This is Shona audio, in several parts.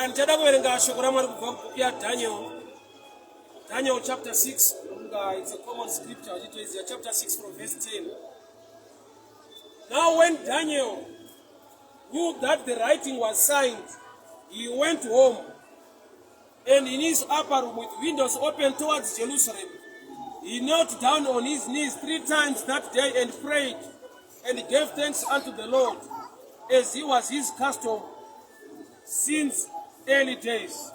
Ndichada kuverenga shoko raMwari kubva kubhuku yaDaniel, Daniel chapter 6. Unga it's a common scripture achitoiziva, chapter 6 from verse 10. Now when Daniel knew that the writing was signed, he went home, and in his upper room with windows open towards Jerusalem, he knelt down on his knees three times that day and prayed and gave thanks unto the Lord, as he was his custom since early days.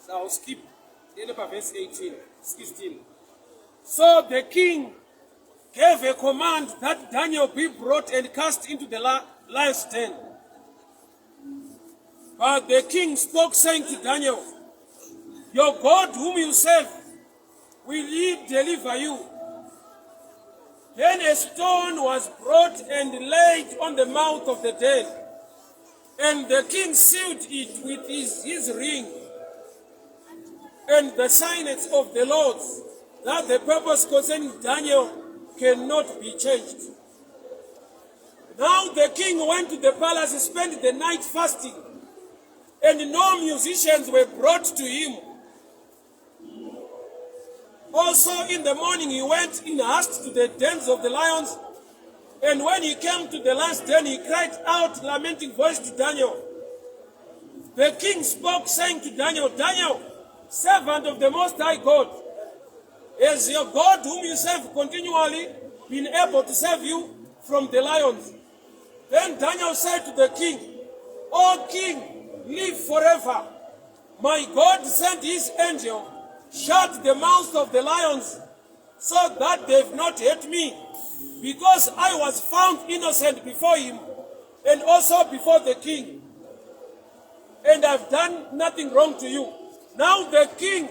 So I'll skip verse 18, 16. So the king gave a command that Daniel be brought and cast into the lion's den. But the king spoke, saying to Daniel, "Your God, whom you serve, will he deliver you?" Then a stone was brought and laid on the mouth of the den, and the king sealed it with his ring and the signets of the lords, that the purpose concerning Daniel cannot be changed. Now the king went to the palace and spent the night fasting, and no musicians were brought to him. Also in the morning he went in haste to the dens of the lions, and when he came to the lion's den, he cried out, lamenting voice to Daniel. The king spoke, saying to Daniel, "Daniel, servant of the Most High God, has your God, whom you serve continually, been able to save you from the lions?" Then Daniel said to the king, "O king, live forever. My God sent his angel, shut the mouths of the lions, so that they've not hurt me, because I was found innocent before him and also before the king. And I've done nothing wrong to you." Now the king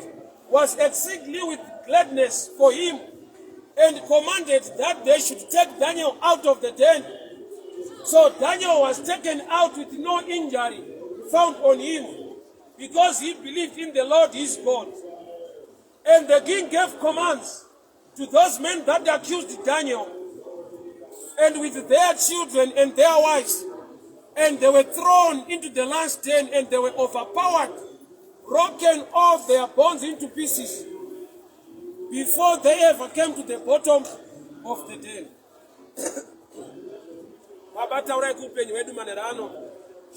was exceedingly with gladness for him and commanded that they should take Daniel out of the den. So Daniel was taken out with no injury found on him, because he believed in the Lord his God. And the king gave commands to those men that accused Daniel, and with their children and their wives, and they were thrown into the lion's den, and they were overpowered, broken all their bones into pieces, before they ever came to the bottom of the den. Baba, taurai kuupenyu hwedu manheru ano.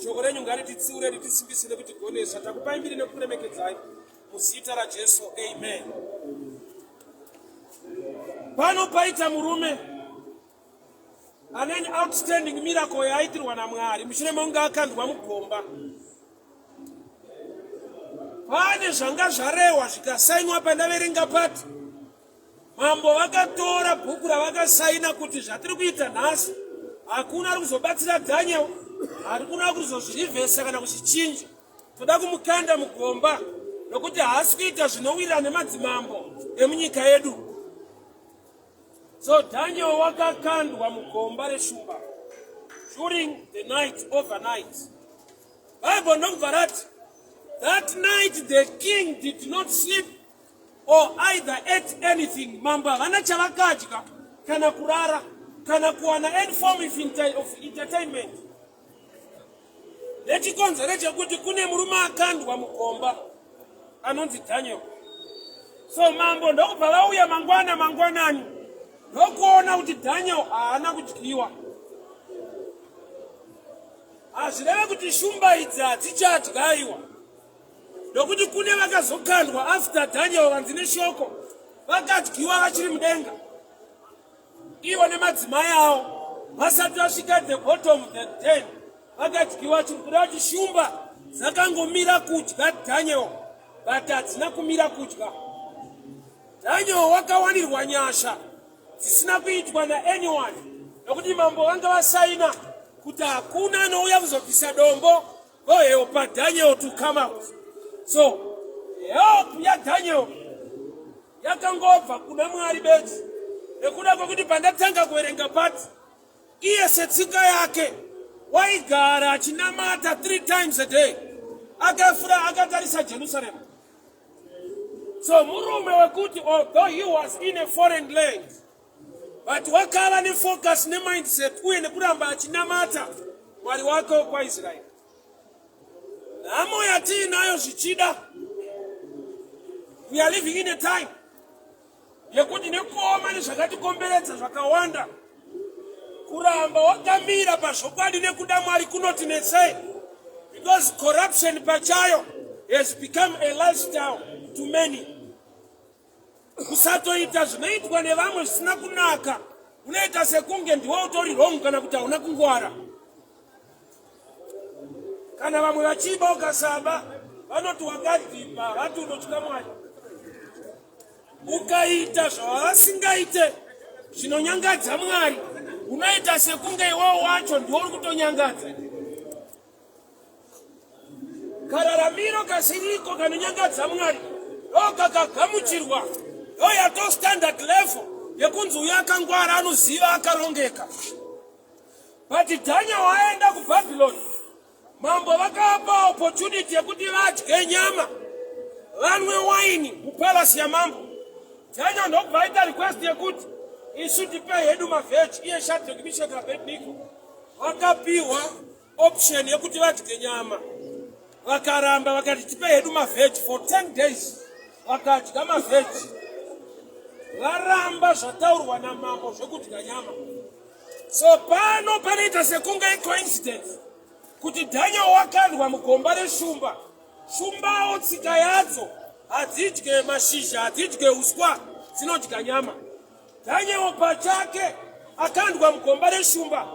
Shoko renyu ngarititsiure, ritisimbise nekutigonesa. Takupai mbiri nekuremekedzai muzita raJesu, amen. Pano paita murume ane an outstanding miracle yaaitirwa naMwari mushure mekunge akandwa mugomba. Pane zvanga zvarehwa zvikasainwa. Pandaverenga pati mambo vakatora bhuku ravakasaina kuti zvatiri kuita nhasi, hakuna ari kuzobatsira Daniel, hakuna kuzozvirivhesa kana kuzvichinja. Toda kumukanda mugomba nokuti haasi kuita zvinowirira nemadzimambo emunyika yedu. So Daniel wakakandwa mugomba reshumba during the night, overnight. Bible ndokubva rati, "That night the king did not sleep or either ate anything." Mambo havana chavakadya kana kurara kana kuwana any form of entertainment, nechikonzero chekuti kune murume akandwa mugomba anonzi Daniel. So mambo ndokubva vauya mangwana mangwanani, ndokuona kuti Daniel haana kudyiwa. Hazvireve kuti shumba idzi hadzichadyayiwa, nokuti kune vakazokandwa after Daniel vanzi neshoko vakadyiwa vachiri mudenga, ivo nemadzimai avo, vasati vasvika the bottom of the den, vakadyiwa. Chiri kuda kuti shumba dzakangomira kudya Daniel, but hadzina kumira kudya Daniel. Wakawanirwa nyasha dzisina kuitwa naanyone, nokuti mambo vanga vasaina kuti hakuna anouya kuzobvisa dombo gohelpa Daniel to come out. So Help yaDaniel yakangobva kuna Mwari bedzi, nekuda kwekuti pandatanga kuverenga pati, iye setsika yake waigara achinamata three times a day, akafura akatarisa Jerusarema. So murume wekuti although he was in a foreign land, but wakava nefocus nemindset uye nekuramba achinamata Mwari wake wokwaIsraeri. Nhamo yatiinayo zvichida, we are living in a time yekuti nekuoma nezvakatikomberedza zvakawanda, kuramba wakamira pazvokwadi nekuda Mwari kunotinetsei, because corruption pachayo has become a lifestyle to many. Kusatoita zvinoitwa nevamwe zvisina kunaka, unoita sekunge ndiwe utori wrong kana kuti hauna kungwara. Kana vamwe vachiba ukasaba, vanoti wakadhipa, vati unotya Mwari. Ukaita zvavasingaite zvinonyangadza Mwari, unoita sekunge iwewo wacho ndiwe uri kutonyangadza. Kararamiro kasiriko kanonyangadza Mwari ndokakagamuchirwa, ndoyato standard level yekunzi uyo akangwara, anoziva, akarongeka. But Daniel waenda kuBhabhiloni, mambo vakavapa opportunity yekuti vadye nyama, vanwe waini mupalasi yamambo. Daniel ndokubva aita request yekuti isu tipe hedu mavheji. Iye Shadrach, Meshach, Abednego vakapiwa option yekuti vadye nyama, vakaramba, vakati tipe hedu mavheji. For 10 days vakadya mavheji, varamba zvataurwa namambo zvekudya nyama. So pano panoita sekunge icoincidence kuti Daniel wakandwa mugomba reshumba. Shumbawo tsika yadzo hadzidye mashizha, hadzidye uswa, dzinodya nyama. Daniel pachake akandwa mugomba reshumba,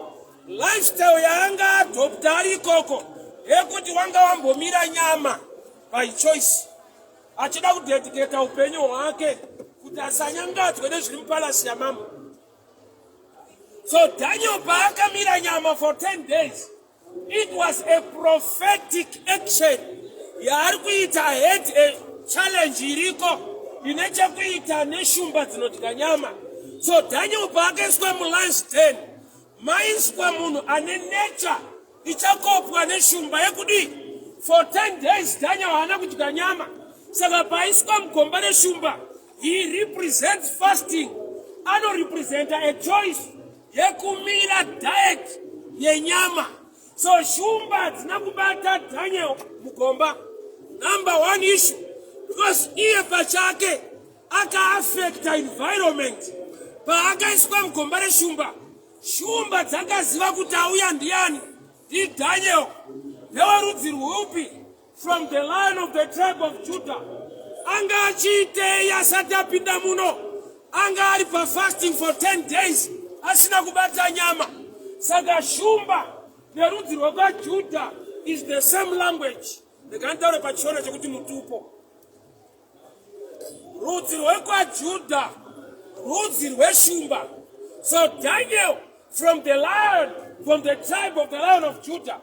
lifestyle yaanga adopta ari ikoko yekuti wanga wambomira nyama by choice, achida kudedicata upenyu hwake kuti asanyangadzwe nezviri mupalasi yamambo. So Daniel paakamira nyama for 10 days, it was a prophetic action yaari kuita ahead a challenge iriko ine chekuita neshumba dzinodya nyama. So Daniel paakaiswa mulion's den, maiswa munhu ane nature ichakopwa neshumba yekudii. For 10 days Daniel haana kudya nyama. Saka paiswa mugomba reshumba, he represents fasting, anorepresenta a choice yekumira diet yenyama. So shumba hadzina kubata Daniel mugomba, number one issue, because iye pachake akaafecta environment. Paakaiswa mugomba reshumba, shumba dzakaziva kuti auya ndiani, ndiDaniel, ndewerudzi rwupi? From the Lion of the tribe of Judah. Anga achiitei asati apinda muno? Anga ari pafasting for 10 days asina kubata nyama. Saka shumba nerudzi rwekwaJudha is the same language. Ndikanditaure pachiona chekuti mutupo, rudzi rwekwaJudha rudzi rweshumba. So Daniel from the lion, from the tribe of the Lion of Judah,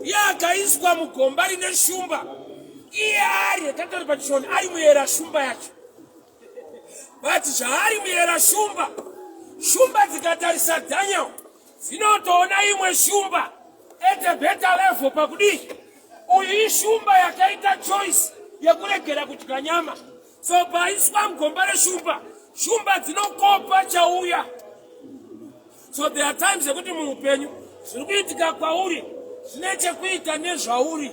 iye akaiswa mugomba rine shumba, iye ari tatori pachishoni ari muyera shumba yacho. But zvaari muyera shumba, shumba dzikatarisa Daniel dzinotoona imwe shumba at a better level. Pakudii? Uyu ishumba yakaita choice yekuregera kudya nyama. So paiswa mugomba reshumba, shumba dzinokopa chauya. So there are times yekuti muupenyu zviri kuitika kwauri zvine chekuita nezvauri.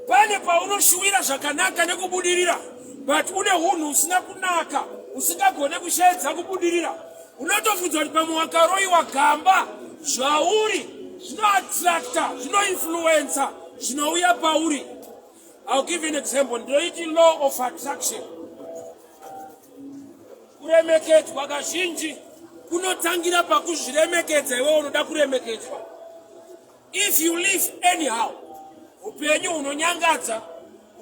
Pane paunoshuwira zvakanaka nekubudirira, but une unhu husina kunaka, usingagone kusheedza kubudirira. Unotobvunza kuti pamwe wakaroyiwa gamba. Zvauri zvinoattracta, zvinoinfluensa zvinouya pauri. I'll give you an example. Ndinoiti law of attraction. Kuremekedzwa kazhinji kunotangira pakuzviremekedza iwe unoda kuremekedzwa. If you live anyhow, upenyu hunonyangadza,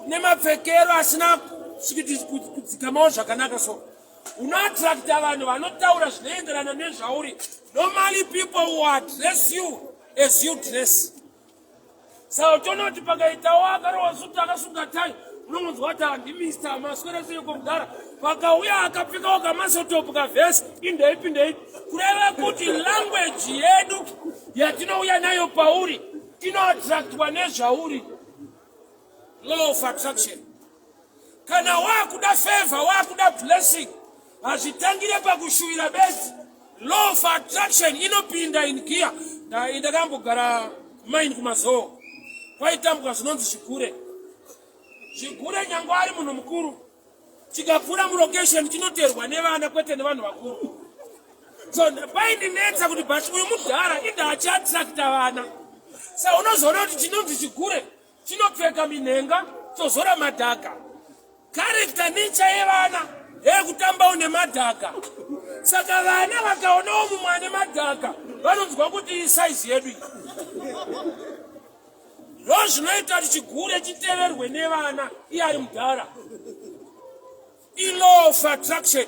une mapfekero asina kudzikamawo zvakanaka, so unoattracta vanhu vanotaura zvinoenderana nezvauri. Normally people will address you as you dress. Saka uchiona kuti pakaitawo akarowa suti akasunga tai, unongonzwa kuti handimista maswera seiko mudhara. Pakauya akapfekawo kamasotopu kavhesi, indeipi ndeipi. Kureva kuti language yedu yatinouya nayo pauri inoattractwa nezvauri. Law of attraction. Kana wakuda favor, wakuda blessing, hazvitangire pakushuvira bedzi. Law of attraction inopinda in gear. Ndakambogara kumaini kuMazowe, kwaitambwa zvinonzi zvigure. Zvigure nyange ari munhu mukuru, chikapfuura mulocation chinoterwa nevana kwete nevanhu vakuru. So paindinetsa kuti but uyu mudhara inda achiattracta vana. Sa unozoona kuti chinonzi chigure chinopfeka minhenga, chozora madhaka. Character nature yevana yekutambawo nemadhaka. Saka vana vakaonawo mumwe ane madhaka vanonzwa kuti isaizi yedu iyi. Ndo zvinoita kuti chigure chiteverwe nevana iye ari mudhara. Ilaw of attraction.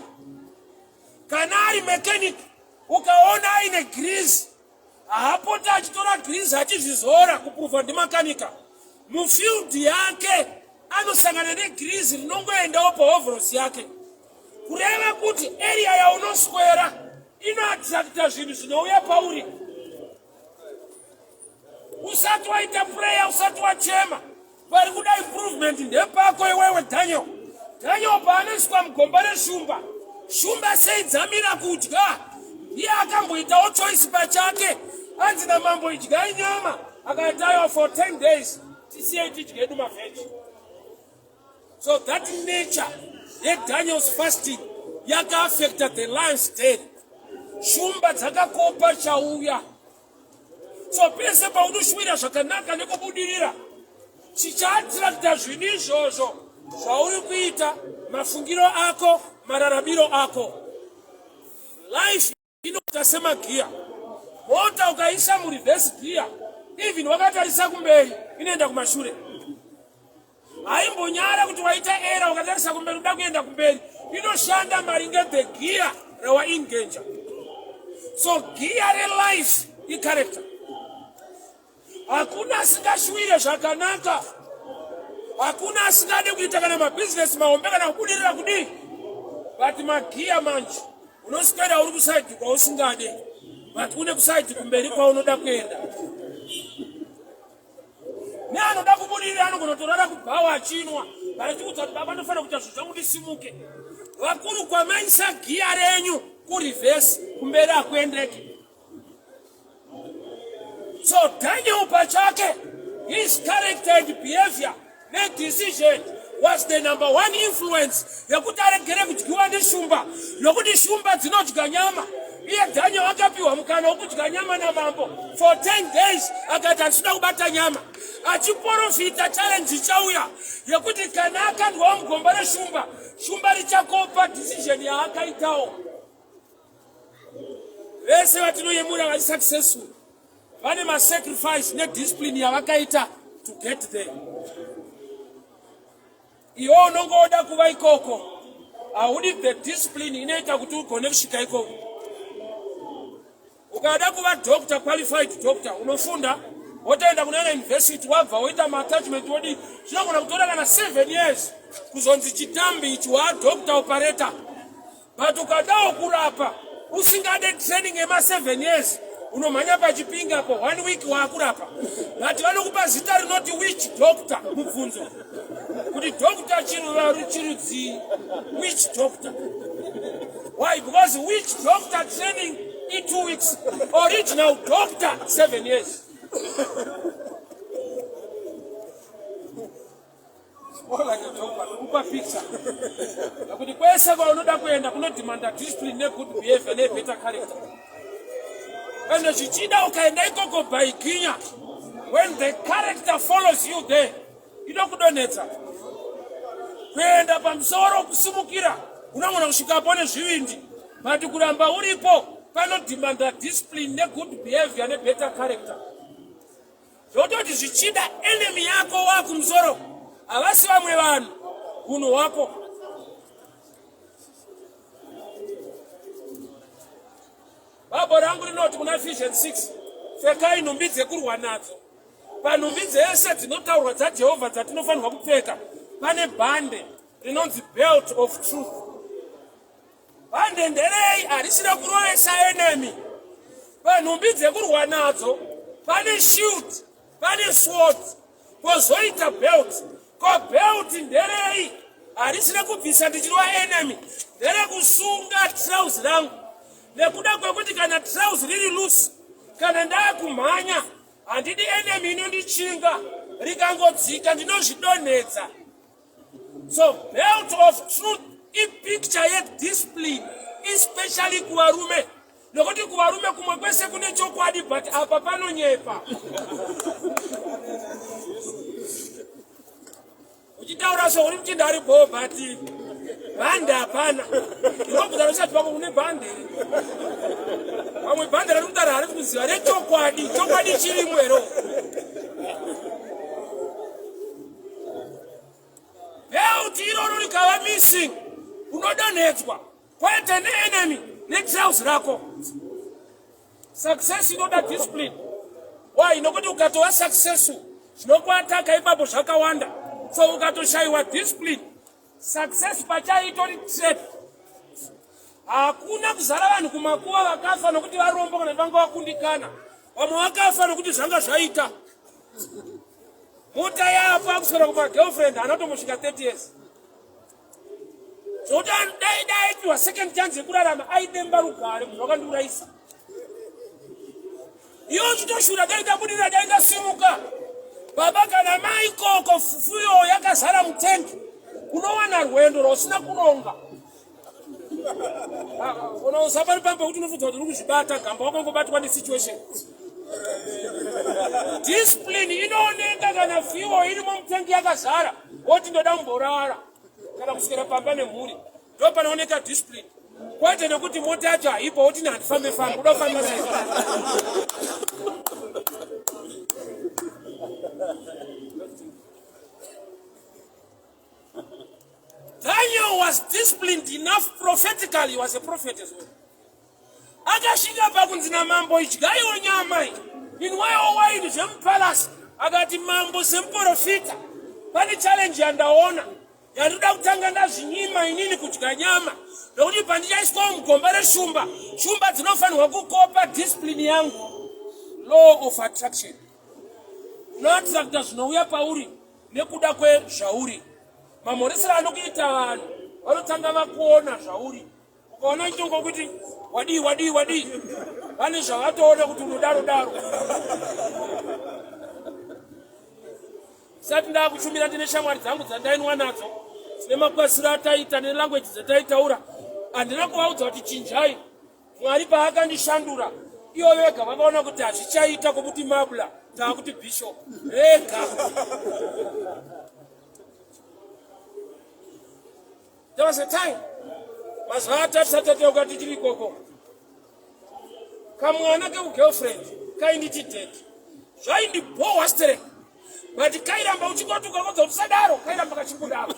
Kana ari mechanic, ukaona aine grease, haapoti achitora grease achizvizora kuprova ndimakanika. Mufield yake anosangana negrease rinongoendawo paoveralls yake. Kureva kuti area yaunoswera inoattracta zvinhu zvinouya pauri. Usati waita prayer, usati wachema, pari kuda improvement ndepako iwewe Daniel. Daniel paanoiswa mugomba reshumba, shumba sei dzamira kudya? Iye akamboitawo choice pachake, anzi namambo idyai nyama, akati aiwa, for 10 days tisiyei tidye edu mavheji. So that nature yeDaniel's fasting yakaafecta the lion's den. Shumba dzakakopa chauya. So pese paunoshuvira zvakanaka nekubudirira, chichaattracta zvinhu izvozvo zvauri kuita, mafungiro ako, mararamiro ako. Life inoita semagiya. Mota ukaisa mureverse gear, even wakatarisa kumberi, inoenda kumashure. Haimbonyara kuti waita error ukatarisa kumberi uda kuenda kumberi. Inoshanda maringe the gear rawaengager. So gear relife icharacter. Hakuna asingashuwire zvakanaka, hakuna asingade kuita kana mabhizinesi mahombe kana kubudirira kudii, but magiya manje unoswera uri kuside kwausingade, but une kuside kumberi kwaunoda kuenda. Neanoda kubudirira anogona kutorara kubhawa achinwa, but achikuudza kuti baba ndofanira kuita zvinhu zvangu ndisimuke. Vakuru, kwamaisa giya renyu kureverse, kumberi hakuendeki. So Daniel pachake, his character and behavior nedecision was the number one influence yekuti aregere kudyiwa neshumba, nokuti shumba dzinodya nyama. Iye Daniel akapiwa mukana wekudya nyama namambo for 10 days, akati handisida kubata nyama, achiprofita challenge ichauya yekuti kana akandwawo mugomba reshumba, shumba richakopa decision yaakaitawo. Vese vatinoyemura vari successful vane masacrifice nediscipline yavakaita to get there. Iwe unongoda kuva ikoko, haudi the discipline inoita kuti ugone kusvika ikoko. Ukada kuva doctor, qualified doctor, unofunda wotoenda kunana university, wabva woita maattachment, wodii, zvinogona kutora kana 7 years kuzonzi chitambi ichi wadoctor operator. But ukadawo kurapa usingade training yema7 years, unomhanya pachipinga po one week waakurapa, but vanokupa zita rinoti witch doctor. Mubvunzo kuti doctor chiruvaru chirudzii? Witch doctor, why? Because witch doctor training in 2 weeks, original doctor 7 years. More like a joke, but kupa picture nekuti kwese kwaunoda kuenda kunodemanda discipline negood behavior nebetter character. Ende zvichida ukaenda ikoko by ginya, when the character follows you there, inokudonhedza kuenda pamusoro. Kusimukira unogona kusvikapo nezvivindi, but kuramba uripo panodemanda discipline negood behavior nebetter character. Zvototi zvichida enemy yako wakumusoro havasi vamwe vanhu, unhu hwako. Bhabho rangu rinoti kuna Ephesians 6, pfekai nhumbi dzekurwa nadzo. Panhumbi dzese dzinotaurwa dzaJehovha dzatinofanirwa kupfeka, pane bhande rinonzi belt of truth. Bhande nderei? Harisi rekurovesa enemy. Panhumbi dzekurwa nadzo pane shield, pane sword, kozoita belt. Ko belt nderei? Harisi rekubvisa ndichirwa enemy, nderekusunga trouse rangu nekuda kwekuti kana trouse riri loose, kana ndaakumhanya handidi enemy inondichinga, rikangodzika ndinozvidonhedza. So belt of truth ipicture yediscipline, especially kuvarume, nokuti kuvarume kumwe kwese kune chokwadi, but apa panonyepa. Uchitaura so uri muchinda ari bho, but bhande hapana. Ndinobvunza usati pako kune bhande here? Pamwe bhande rari kutaura harisi kuziva rechokwadi. Chokwadi chirimo here? Belt iroro rikava missing, unodonhedzwa kwete neenemy, netrouse rako. Success inoda discipline. Why? Nokuti ukatova successful, zvinokuataka ipapo zvakawanda. So ukatoshayiwa discipline, success pachayo itori trap. Hakuna kuzara vanhu kumakuva vakafa nokuti varombo kana vanga vakundikana. Vamwe vakafa nokuti zvanga zvaita. Mota yafa kuswera kumagirlfriend anotombosvika 30 years. Zvokuti dai dai aipiwa second chance yekurarama aidemba rugare kuti vakandiurayisa. Iwe uchitoshura dai ndabudirira, dai ndasimuka. Baba kana mai koko fuyo yakazara mutengi, unowana rwendo rwausina kuronga. Unoza pari pamba kuti unofunza kuti uri kuzvibata gamba wakangobatwa nesituation. Discipline inooneka kana fiwo irimo mutengi yakazara, woti ndoda kumborara kana kuswera pamba nemhuri, ndo panooneka discipline, kwete nekuti mota yacho haipo woti handifambe fambe. Uda kufamba sei? Daniel was disciplined enough prophetically. He was a prophet as well. Akasvika pakunzi namambo, idyaiwo nyama iyi, inwaiwo waini zvemupalasi. Akati, mambo, semuprofita pane challenge yandaona yandinoda kutanga ndazvinyima inini kudya nyama, nokuti pandichaiswawo mugomba reshumba, shumba dzinofanirwa kukopa discipline yangu. Law of attraction, unoattracta zvinouya pauri nekuda kwezvauri. Mamhoresero anokuita vanhu, vanotanga vakuona zvauri. Ukaona itongo kuti wadii wadii wadii, vane zvavatoona kuti unodaro daro. Sati ndakuchumira, ndine shamwari dzangu dzandainwa nadzo, dzine makwasiro ataita nelanguage dzataitaura. Handina kuvaudza kuti chinjai. Mwari paakandishandura, ivo vega vakaona kuti hazvichaita kwokuti mabla, taakuti bishop rega. There was a time mazuva atatu tichiri ikoko, kamwana kekugirlfriend kainditi daddy. Zvaindibhohwa sterek, but kairamba uchingotuka kodza kuti usadaro, kairamba kachingudaro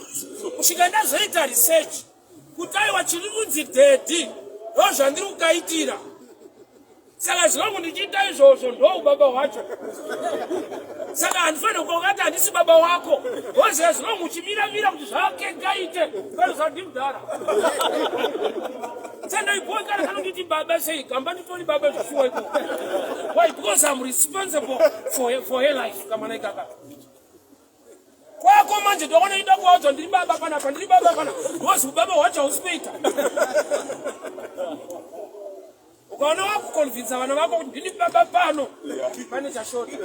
kusvika ndazoita research kuti aiwa, chiri kunzi daddy ndo zvandiri kukaitira. Saka zvangu ndichiita izvozvo ndo ubaba hwacho, saka handifaniri kukati handisi baba wako. Woziva zvangu uchimiramira kuti zvakengaite panozandimudhara sandoibhoikana kanonditi baba sei gamba nditori baba zvishuwa iko. Why? Because I'm responsible for her life. Kamwana ikaka kwako manje ndokona ida kuvaudza ndiri baba panapa, ndiri baba pana, because ubaba hwacho hausi kuita. Ukaona wakuconvinsa vana vako kuti ndini baba pano, pane chashota.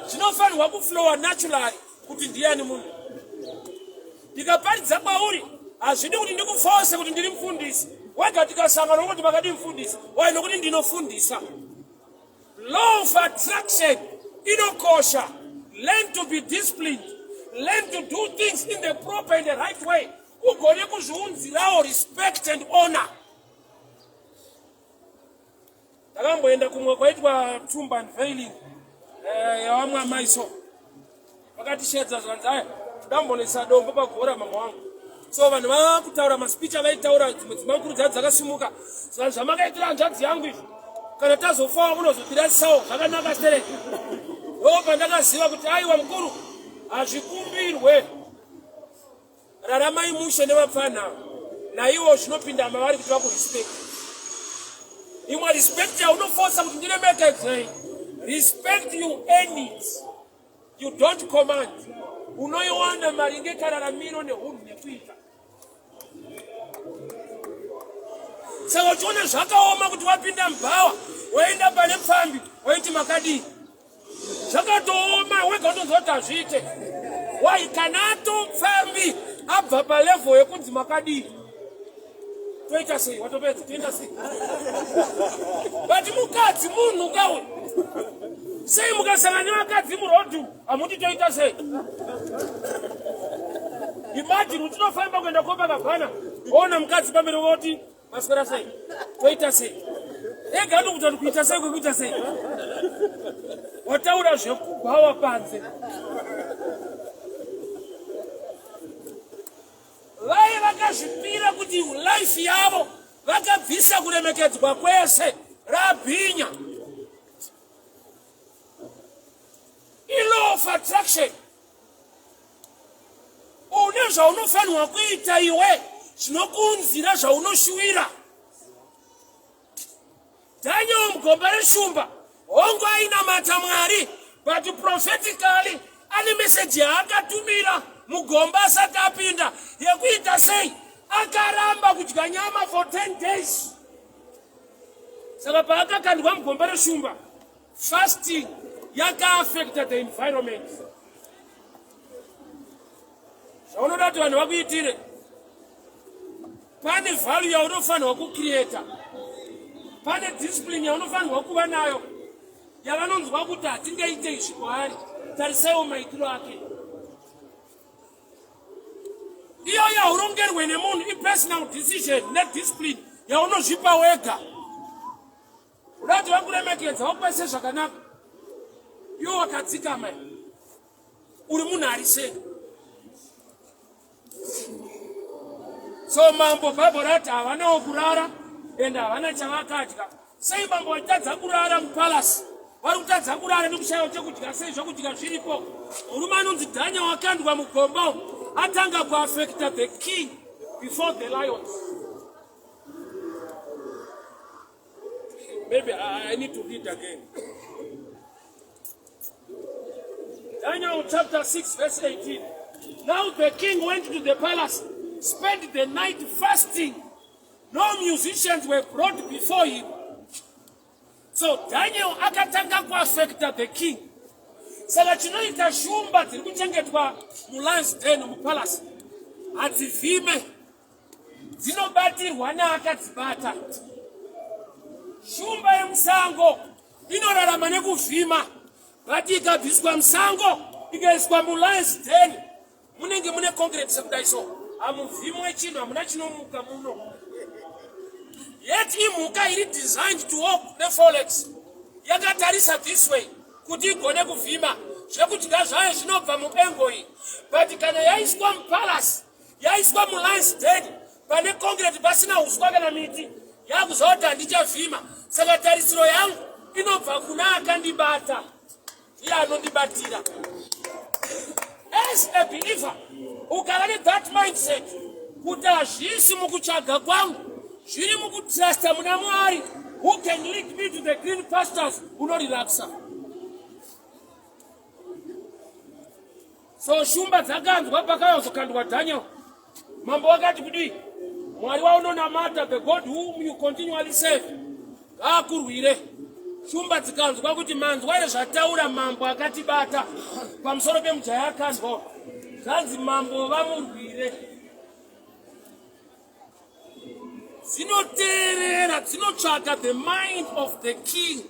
Zvinofanirwa kuflowa naturally kuti ndiyani munhu. Ndikaparidza kwauri, hazvidi kuti ndikufose kuti ndiri mufundisi. Wega tikasangana nokuti makadi mufundisi. Why? Nokuti ndinofundisa. Law of attraction inokosha. Learn to be disciplined, learn to do things in the proper and the right way, ugone kuzviunzirawo respect and honor. Ndakamboenda kumwe kwaitwa tomb unveiling yavamwe amai, so vakatishedza zvanzi, aya ndambonesa dombo pagora mama wangu. So vanhu vava kutaura maspeech avaitaura, dzimwe dzimakuru dzadzo dzakasimuka, zvanhu zvamakaitira hanzvadzi yangu izvi, kana tazofawo munozotirasisawo zvakanaka stereki. Ndo pandakaziva kuti aiwa mukuru hazvikumbirwe. Raramai mushe nevapfanha naiwo zvinopinda mavari kuti vakurespect. Imwe respect yaunofosa kuti ndiremekedzei. Respect you earn it. You don't command. Unoiwana maringe kararamiro nehunhu nekuita. Saka uchiona zvakaoma kuti wapinda mubhawa woenda pane pfambi woiti makadii zvakatooma wega utonzwa kuti hazviite why kana atopfambi abva palevhel yekunzi makadii toita sei watopedza toenda sei but mukadzi munhu kauyu sei mukasangana nevakadzi murodhu hamuti toita sei imagine uchinofamba kuenda kopakabhana woona mukadzi pamberi woti maswera sei toita sei ega ndokuti kuita sei kwekuita sei wataura zvekubhawa panze vaye vakazvipira kuti life yavo vakabvisa kuremekedzwa kwese rabhinya ilaw of attraction une zvaunofanirwa kuita iwe zvinokuunzira zvaunoshuwira Daniel mugomba reshumba hongu ainamata Mwari but prophetically ane meseji yaakatumira mugomba asati apinda yekuita sei akaramba kudya nyama for 10 days saka paakakandwa mugomba reshumba fasting yakaafecta the environment zvaunoda kuti vanhu vakuitire pane value yaunofanirwa kucreata pane discipline yaunofanirwa kuva nayo yavanonzwa kuti hatingaite izvi kwaari tarisaiwo maitiro ake iyoyo haurongerwe nemunhu ipersonal decision nediscipline yaunozvipa wega uda kuti vakuremekedza vakubaise zvakanaka iwo wakadzikama uri munhu ari sei so mambo bhaibheri rati havanawo kurara and havana chavakadya sei mambo vachitadza kurara mupalasi vari kutadza kurara nekushaiwa chekudya sei zvekudya zviripo murume anonzi dhanya wakandwa mugomba atanga kuafecta the king before the lions maybe I, I need to read again Daniel chapter 6 verse 18. Now the king went to the palace, spent the night fasting. No musicians were brought before him. So Daniel akatanga kuaffecta the king. Saka chinoita shumba dziri kuchengetwa mulions den mupalace hadzivhime dzinobatirwa neakadzibata. Shumba yemusango inorarama nekuvhima but ikabviswa musango ikaiswa mulions den munenge mune concrete sekudai so hamuvhimwe chinhu hamuna chinomuka muno yet imhuka iri designed to walk nefolex yakatarisa this way kuti igone kuvhima zvekudya zvayo zvinobva muengo iyi but kana yaiswa mupalace yaiswa mulions den pane concrete pasina uswa kana miti yakuziva kuti handichavhima saka tarisiro yangu inobva kuna akandibata iye anondibatira as a believer ukava nethat mindset kuti hazvisi mukutsvaga kwangu zviri mukutrusta muna mwari who can lead me to the green pastures unorelaxa So shumba dzakanzwa pakayozokandwa Daniel. Mambo wakati kudii? Mwari waunonamata, the God whom you continually serve, ngaakurwire. Shumba dzikanzwa kuti manzwa here zvataura mambo akatibata pamusoro pemujaya akandwa. Zvanzi mambo vamurwire. Dzinoteerera, dzinotsvaga the mind of the king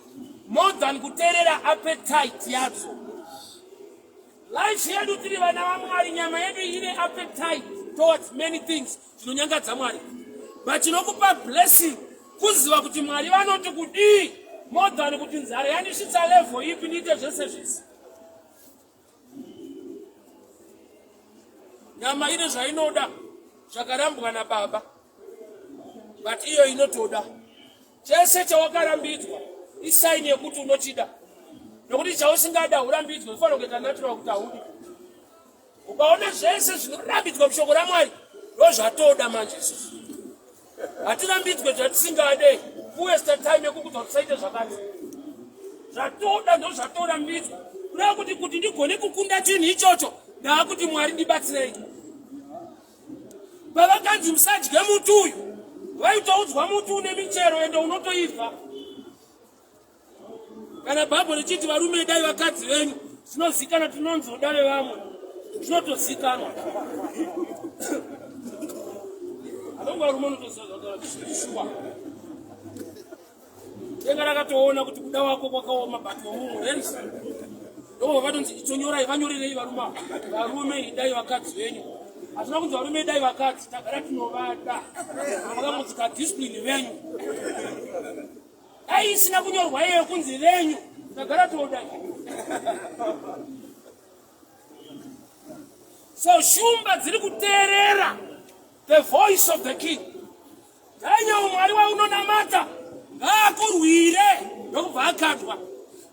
more than kuteerera appetite yadzo. Life yedu tiri vana vaMwari, nyama yedu ine appetite towards many things zvinonyangadza Mwari, but chinokupa blessing kuziva kuti Mwari vanoti kudii more than kuti nzara yandisvitsa level ipi ndiite zvese zvese. Nyama ine zvainoda zvakarambwa nababa, but iyo inotoda chese chawakarambidzwa isaini yekuti unochida. Nokuti chausingadi haurambidzwe, unofanira kuita natural kuti haudi. Ukaona zvese zvinorambidzwa mushoko raMwari ndozvatoda manje isusu. Hatirambidzwe zvatisingade, kuwesta time yekukudza kuti tisaite zvakati. Zvatoda ndozvatorambidzwa. Kureva kuti kuti ndigone kukunda chinhu ichocho ndaakuti Mwari ndibatsirei. Pavakanzi musadye muti uyu, vaitoudzwa muti une michero ende unotoibva. Kana Bhaibheri richiti varume idai vakadzi venyu, zvinozikana tinonzi uda vevamwe, zvinotozikanwa. Atongo varume unotoziva zvataura shuwa. Denga rakatoona kuti kuda wako kwakaoma but womumwe yes. Ndobva vatonzi itonyorai vanyorerei varume ava. Varume idai vakadzi venyu. Hazvina kunzi varume idai vakadzi, tagara tinovada. Vakangonzi ka discipline venyu. Dai isina kunyorwa iyoyo kunzi venyu, tagara toda. So shumba dziri kuteerera the voice of the king. Daniel Mwari waunonamata ngaakurwire ndokubva akandwa.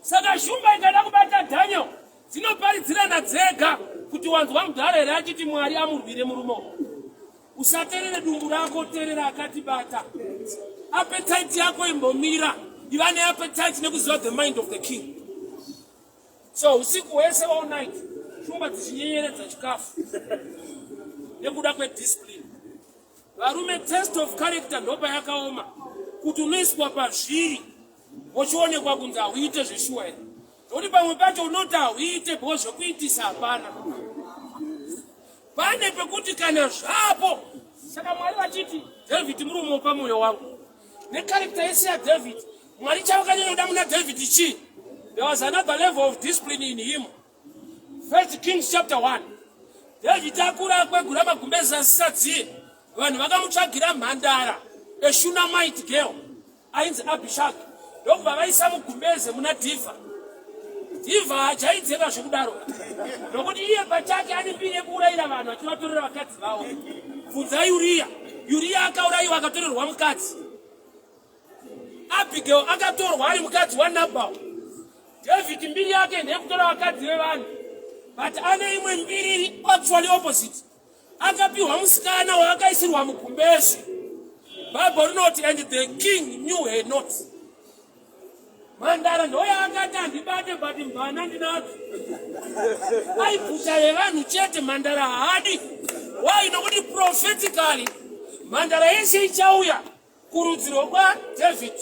Saka shumba ikada kubata Daniel dzinoparidzirana dzega kuti wanzwa mudhara here achiti Mwari amurwire murume uyu. Usaterere dumbu rako, terera akatibata. Appetite yako imbomira, iva neappetite nekuziva the mind of the king. So usiku hwese all night shumba dzichinyenyeredza chikafu nekuda kwediscipline. Varume, test of character ndopayakaoma kuti unoiswa pazviri wochionekwa kunzi hauite zveshuwa here, nokuti pamwe pacho unoti hauite because zvekuitisa hapana. Pane pekuti kana zvapo. Saka Mwari vachiti David murume wepamoyo wangu nekarekta yese yaDavid, Mwari chavakanyanya muna David chii? There was another level of discipline in him. First Kings chapter 1. David akura akwegura magumbezi asisadziye, vanhu vakamutsvagira mhandara, a Shunammite girl ainzi Abishag, ndokubva vaisa mugumbeze muna Dhivha. Dhivha haachaidzeka zvekudaro, nokuti iye pachake ane mbiri yekuurayira vanhu achivatorera vakadzi vavo. Bvunza Uriya. Uriya akaurayiwa akatorerwa mukadzi. Abigail akatorwa ari mukadzi waNabal. David mbiri yake ndeyekutora vakadzi vevanhu, but ane imwe mbiri iri actually opposite. Akapiwa musikana waakaisirwa mugumbezi. Bible rinoti and the king knew her not. Mhandara ndoyaakati handibate but mvana ndinadzo. Aibvuta vevanhu chete, mhandara haadi. Why? Nokuti prophetically mhandara yese ichauya kurudzi rwokwaDavid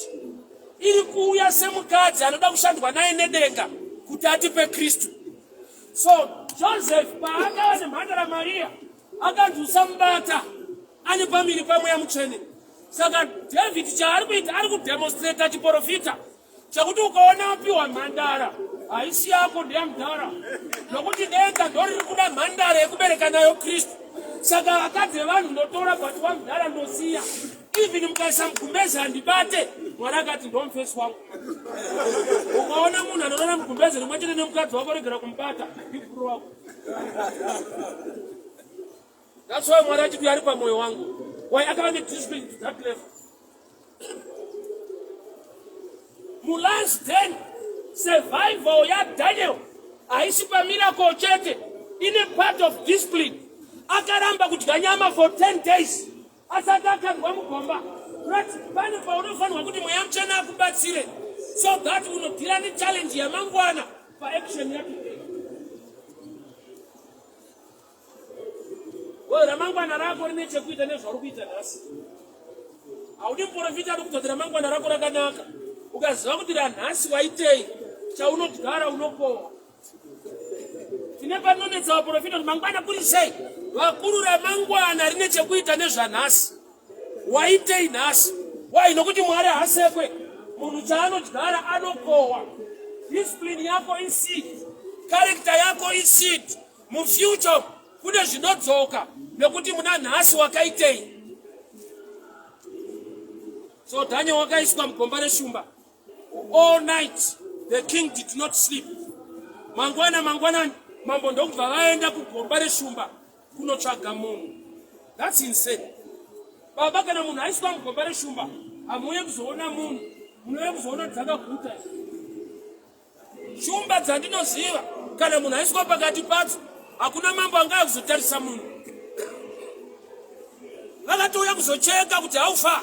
iri kuuya semukadzi anoda kushandwa naye nedenga kuti atipe Kristu. So Joseph paakava nemhandara Maria akanzi usamubata ane pamiri pamweya mutsvene. Saka David chaari kuita ari kudemonstrata chiporofita chekuti ukaona wapiwa mhandara haisi yako ndeyamudhara, nokuti denga ndoriri kuda mhandara yekubereka nayo Kristu. Saka vakadzi vevanhu ndotora but wamudhara ndosiya. Even mukaisa mugumbeze handibate. Mwari akati ndomufesi wangu. Ukaona munhu anorara mugumbeze rimwe chete nemukadzi wako regera kumubata, ibhuru wako. That's why Mwari achiti ari pamwoyo wangu. Why akava nediscipline to that level. MuLast den survival yaDaniel haisi pamiracle chete, ine part of discipline. Akaramba kudya nyama for 10 days asati akandwa mugomba. Right, pane paunofanirwa kuti mweya mutsvene akubatsire so that unodhira nechallenge yamangwana paaction yatoday. Wewe ramangwana rako rine chekuita nezvauri kuita nhasi. Haudi muprofita ari kudzoti ramangwana rako rakanaka. Ukaziva kuti ranhasi waitei, chaunodyara unokohwa. Tine panonetsa vaprofita kuti mangwana kuri sei? Vakuru ramangwana rine chekuita nezvanhasi. Waitei nhasi? Why? Nokuti Mwari haasekwe. Munhu chaanodyara anokohwa. Discipline yako iseed. Character yako iseed. Mufuture kune zvinodzoka nekuti muna nhasi wakaitei. So Daniel wakaiswa mugomba reshumba. All night the king did not sleep. Mangwana mangwanani mambo ndokubva vaenda kugomba reshumba kunotsvaga munhu. That's insane. Baba, kana munhu aiswa mugomba reshumba hamuuye kuzoona munhu, munouya kuzoona dzakaguta. Shumba dzandinoziva, kana munhu aiswa pakati padzo, hakuna mambo angaya kuzotarisa munhu. Vakatouya kuzocheka kuti haufa.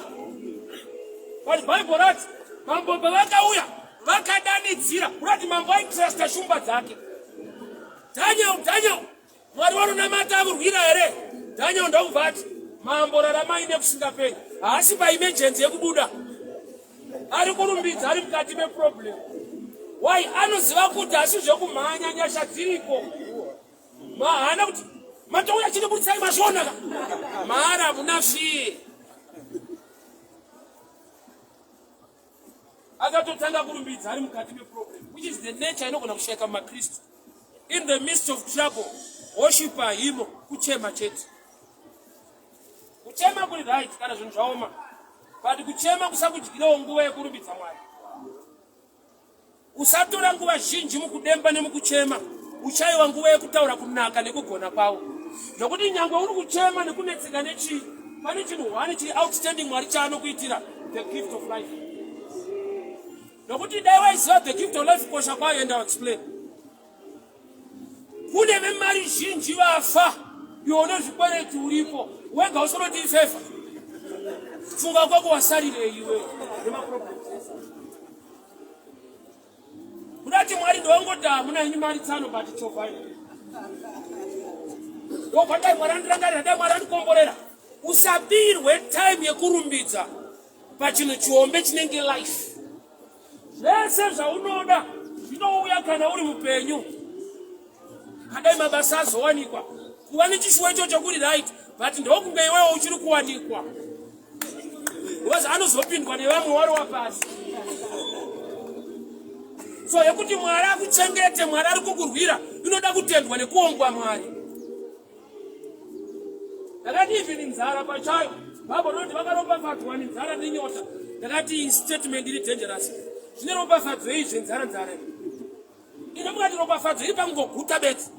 But Bible rati mambo pavakauya vakadanidzira kurati mambo aitrusta shumba dzake. Daniel, Daniel, Mwari vanonamata akurwira here? Daniel ndokubva ati mambo raramai nekusingaperi. Haasi paemergency yekubuda, ari kurumbidza, ari mukati meproblem. Why? Anoziva kuti asi zvekumhanya, nyasha dziriko. Mahana kuti matouya chiniburitsai mazviona ka mahara hamuna fie. Akatotanga kurumbidza ari mukati meproblem, which is the nature inogona kushaika mumaKristu. In the midst of trouble, worship himo kuchema chete. Kuchema kuri right kana zvinhu zvaoma, but kuchema kusakudyirawo nguva yekurumbidza Mwari. Usatora nguva zhinji mukudemba nemukuchema, uchaiwa nguva yekutaura kunaka nekugona kwavo. Nokuti nyangwe uri kuchema nekunetseka nechii, pane chinhu hwani chiri outstanding Mwari chaanokuitira, the gift of life. Nokuti dai waiziva the gift of life kosha kwayo, and I'll explain. Kune vemari zhinji vafa, iwe une zvikwereti uripo wega usonoti ifefa. Funga kwako wasarirei iwe nemaproblems. Kudati Mwari ndowangoti hamuna henyu mari tsano, but chovhai. Wobva dai Mwari andirangarira, dai Mwari andikomborera. Usabirwe time yekurumbidza pachinhu chihombe chinenge life. Zvese zvaunoda zvinouya kana uri mupenyu. Kadai mabasa azowanikwa, kuva nechishuwo ichocho kuri right, but ndokunge iwewo uchiri kuwanikwa, because anozopindwa nevamwe warowa pasi. So yekuti Mwari akuchengete, Mwari ari kukurwira, inoda kutendwa nekuongwa Mwari. Ndakati even nzara pachayo, Bible rinoti vakaropafadzwa nenzara nenyota. Ndakati statement iri dangerous. Zvine ropafadzo iyi zvenzara nzara iyi. Ino mukati ropafadzo iri pakungoguta bedzi.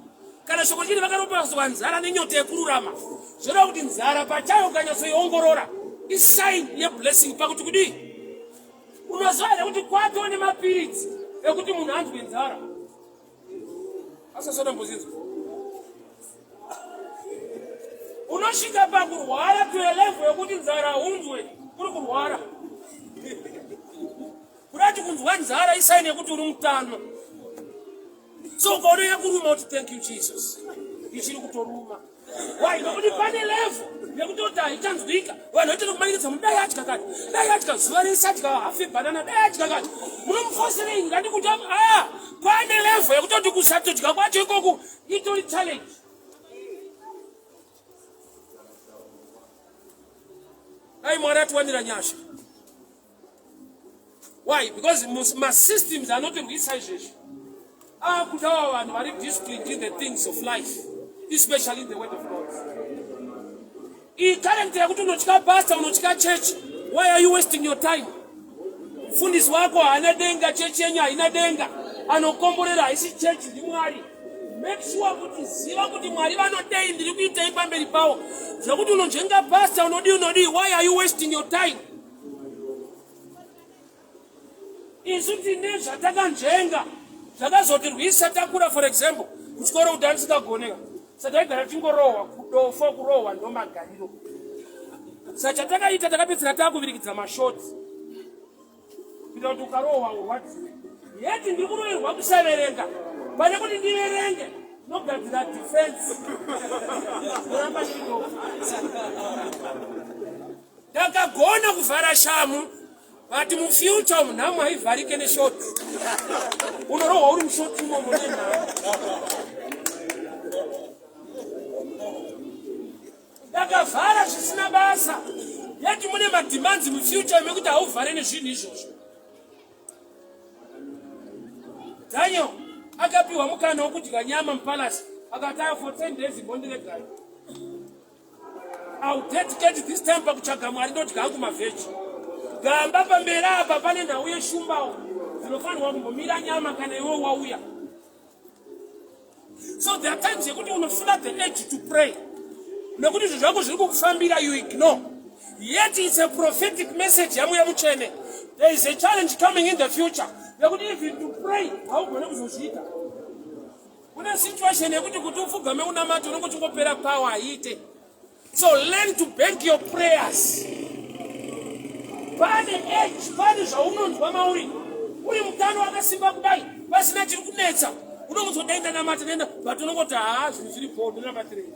Kana shoko chiri vakaropafadzwa nzara nenyota yekururama, zvoreva kuti nzara pachayo ukanyatsoiongorora isign yeblessing. Pakuti kudii? Unoziva here kuti kwatoo nemapiritsi ekuti munhu anzwe nzara? Asasatambozvinzwa. Unosvika pakurwara to a level yekuti nzara unzwe uri kurwara. Kurati kunzwa nzara isaini yekuti uri mutano. So ukaona yakuruma kuti thank you Jesus, ichiri kutoruma. Why? Nokuti pane level yekutoti haichanzwika. Vanhu vaitoda kumanikidza munhu, dai adya kati, dai adya zuva rese, adya hafe banana, dai adya kati. Munomufoserei ngati kuti ah, pane level yekutoti kusatodya kwacho ikoku itori challenge. Dai Mwari atiwanira nyasha. Why? Because masystems anotirwisa izvezvi akudawo vanhu vari disciplined in the things of life, especially in the word of God. Iyi character yekuti unotya pastor, unotya church, why are you wasting your time? Mufundisi wako haana denga, chechi yenyu haina denga, anokomborera haisi chechi, ndiMwari. Make sure kuti ziva kuti Mwari vanodei, ndiri kuitei pamberi pavo. Zvekuti unonzvenga pastor, unodii unodii, why are you wasting your time? Isu tine zvatakanzvenga zvakazotirwisa takura. For example, kuchikoro kuti andisingagoneka, sataigara tingorohwa kudofo, kurohwa ndomagariro. Sa chatakaita, takapedzera takuvirikidza mashoti kuita kuti ukarohwa urwadziwe. Yeti ndiri kuroverwa kusaverenga, pane kuti ndiverenge nogadzira defense, oramba ndiri. Ndakagona kuvhara shamu, but mufuture umu nhamo haivharike neshoti. Unorohwa uri mushoti umo mune nhamo. Ndakavhara zvisina basa, yeti mune mademands mufuture mekuti hauvhare nezvinhu izvozvo. Daniel akapiwa mukana wokudya nyama mupalasi, akati aya, for 10 days imbondiregai, I'll dedicate this time pakutsvaga Mwari, ndodya hangu mavheji. Gamba pamberi apa pane nhau yeshumbawo dzinofanirwa kumbomira nyama kana iwe wauya. So there are times yekuti unofuna the urge to pray, nekuti zvinhu zvako zviri kukufambira, you ignore. Yet it's a prophetic message yaMweya Mutsvene. There is a challenge coming in the future. Yekuti even to pray haugone kuzozviita. Kune situation yekuti kuti upfugame unamate unenge uchingopera power haiite. So learn to bank your prayers. Pane age, pane zvaunonzwa mauri. Uri mutano wakasimba kudai, pasina chiri kunetsa. Unongonzwa dai ndanamata nenda, but unongoti haa zvinhu zviri bho, ndinamatirei.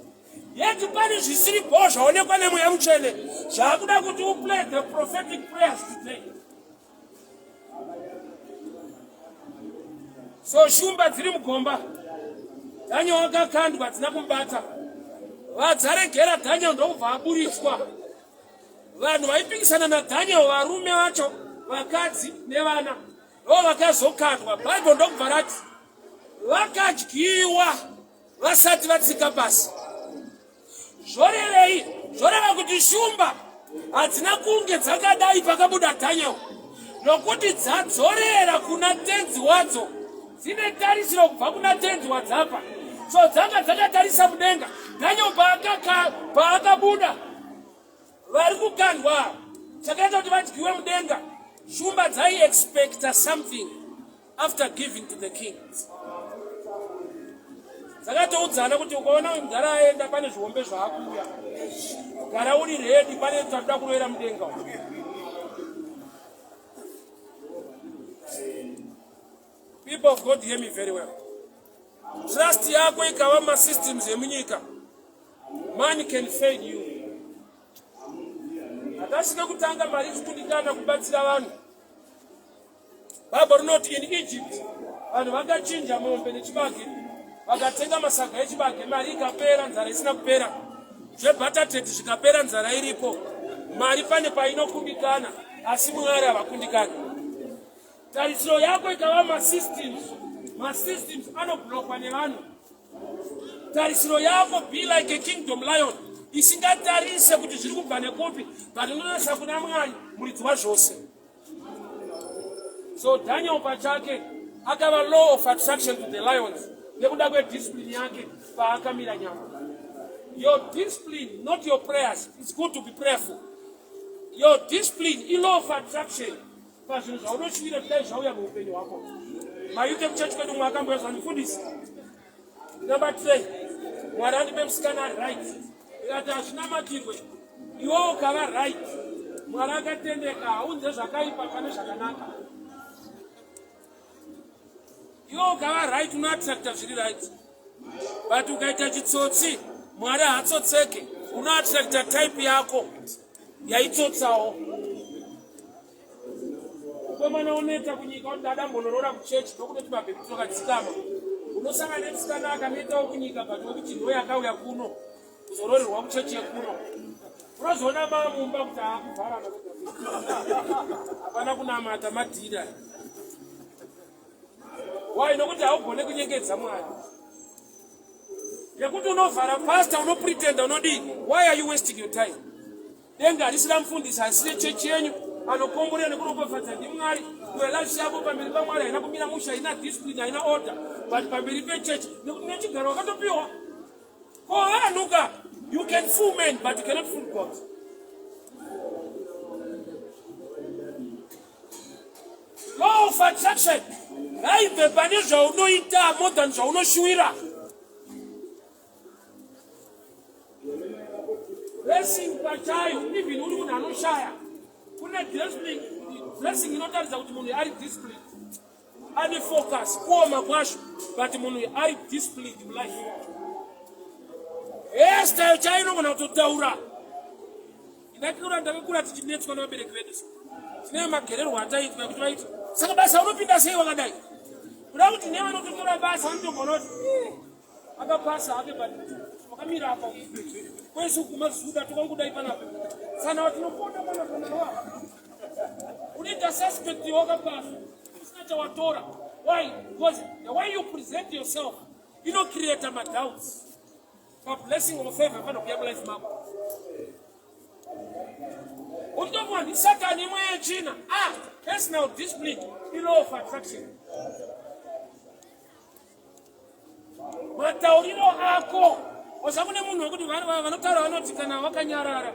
Yet pane zvisiri bho zvaonekwa nemweya mutsvene zvaakuda kuti uplay the prophetic prayers today. So shumba dziri mugomba, Daniel akakandwa dzina kumubata. Vadzaregera Daniel ndokubva aburitswa. Vanhu vaipikisana naDaniel varume vacho, vakadzi nevana ndo vakazokandwa. Bible ndokubva rati vakadyiwa vasati vatsika pasi. Zvorevei? Zvoreva kuti shumba hadzina kunge dzakadai pakabuda Daniel, nokuti dzadzorera kuna tenzi wadzo, dzine tarisiro kubva kuna tenzi wadzapa. So dzanga dzakatarisa mudenga. Daniel paakabuda vari kukandwa, chakaita kuti vadyiwe mudenga, shumba dzaiexpecta something after giving to the king. Dzakatoudzana kuti ukaona uyu mudhara aenda pane zvihombe zvaakuuya, gara uri redi, pane tatoda kuroera mudenga. People of God, hear me very well. Trust yako ikava masystems emunyika, money can fail you. Hakasi kekutanga mari ichikundikana kubatsira vanhu. Bible rinoti in Egypt vanhu vakachinja mombe nechibage vakatenga masaga echibage, mari ikapera, nzara isina kupera, zvebhatateti zvikapera, nzara iripo. Mari pane painokundikana, asi Mwari havakundikani. Tarisiro yako ikava masystems, masystems anoblokwa nevanhu. Tarisiro yako, be like a kingdom lion isingatarise kuti zviri kubva nekupi, but unotarisa kuna Mwari muridzi wazvose. So Daniel pachake akava law of attraction to the lions nekuda kwediscipline yake paakamira nyama. Your discipline, not your prayers. It's good to be prayerful. Your discipline ilaw of attraction pazvinhu zvaunoshuvira kuti dai zvauya muupenyu hwako. Mayute kuchechi kwedu mwe akamboya zvandifundisi ndinabatirei Mwari andipe musikana ari right, ndikati hazvinamatirwe, iwe ukava right, Mwari akatendeka, haunze zvakaipa pane zvakanaka. Iwe ukava right unoattracta zviri right, but ukaita chitsotsi, Mwari haatsotseke, unoattracta type yako yaitsotsawo. Mukomana oneta kunyika oti dada mbonoroora kuchechi ndokunoti mabhebhi tokadzikama. Unosangana nemusikana akanetawo kunyika but wekuchinhoyi akauya kuno kuzororerwa kuchechi yekuno. Unozoona mamumba kuti akuvharana hapana kunamata madhira. Why? Nokuti haugone kunyengedza Mwari. Yekuti unovhara pastor, unopretenda, unodii? Why are you wasting your time? Denga harisi ramufundisi, harisi rechechi yenyu. Anokomborera nekuropafadza ndiMwari. Iwe life yako pamberi paMwari haina kumira mushe, haina discipline, haina order, but pamberi pechechi nekuti nechigaro wakatopiwa. Ko vanhuka, you can fool men but you cannot fool God. Law of attraction ngaibve pane zvaunoita more than zvaunoshuwira. Dressing pachayo, even uri munhu anoshaya, kune dressing inotaridza kuti munhu ari disciplined, ane focus, kuoma kwazvo, but munhu ari disciplined mulife. Hairstyle chayo inogona kutotaura. Ndakakura ndakakura tichinetswa nevabereki vedu, tine magererwo ataiitwa ekuti vaiti saka basa unopinda sei wakadai, kuda kuti nevanototora basa vanotogona kuti akapasa hake but wakamira apa kwese kumazuda tokangudai panapa sana watinoponda panapa nawa unoita suspect wakapasa usina chawatora. Why? Because the way you present yourself inocreata madoubts pablessing of favor fana kuya mulife mako. Unotopuwa ndisatani imwe yechina. Ah, personal discipline ilaw of attraction. Matauriro ako oza kune munhu wekuti vanotaura vanoti kana wakanyarara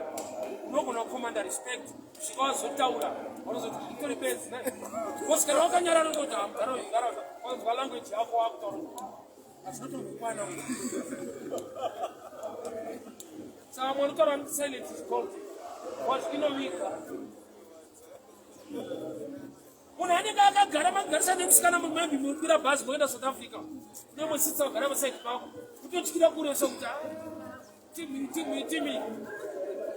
unogona kukomanda respect. Kusvika wazotaura vanozoti utori benzi ne because kana wakanyarara unoti hamugara ugara wanzwa language yako wakutaura azvinotombokwana saka vamwe vanotaura kuti silence is gold but inoviga munhu anenge akagara magarisa nemusikana maybe mukwira bhazi moenda South Africa unemositsa kugara pasaidi pako kutotyira kure sokuti ah, timi timi timi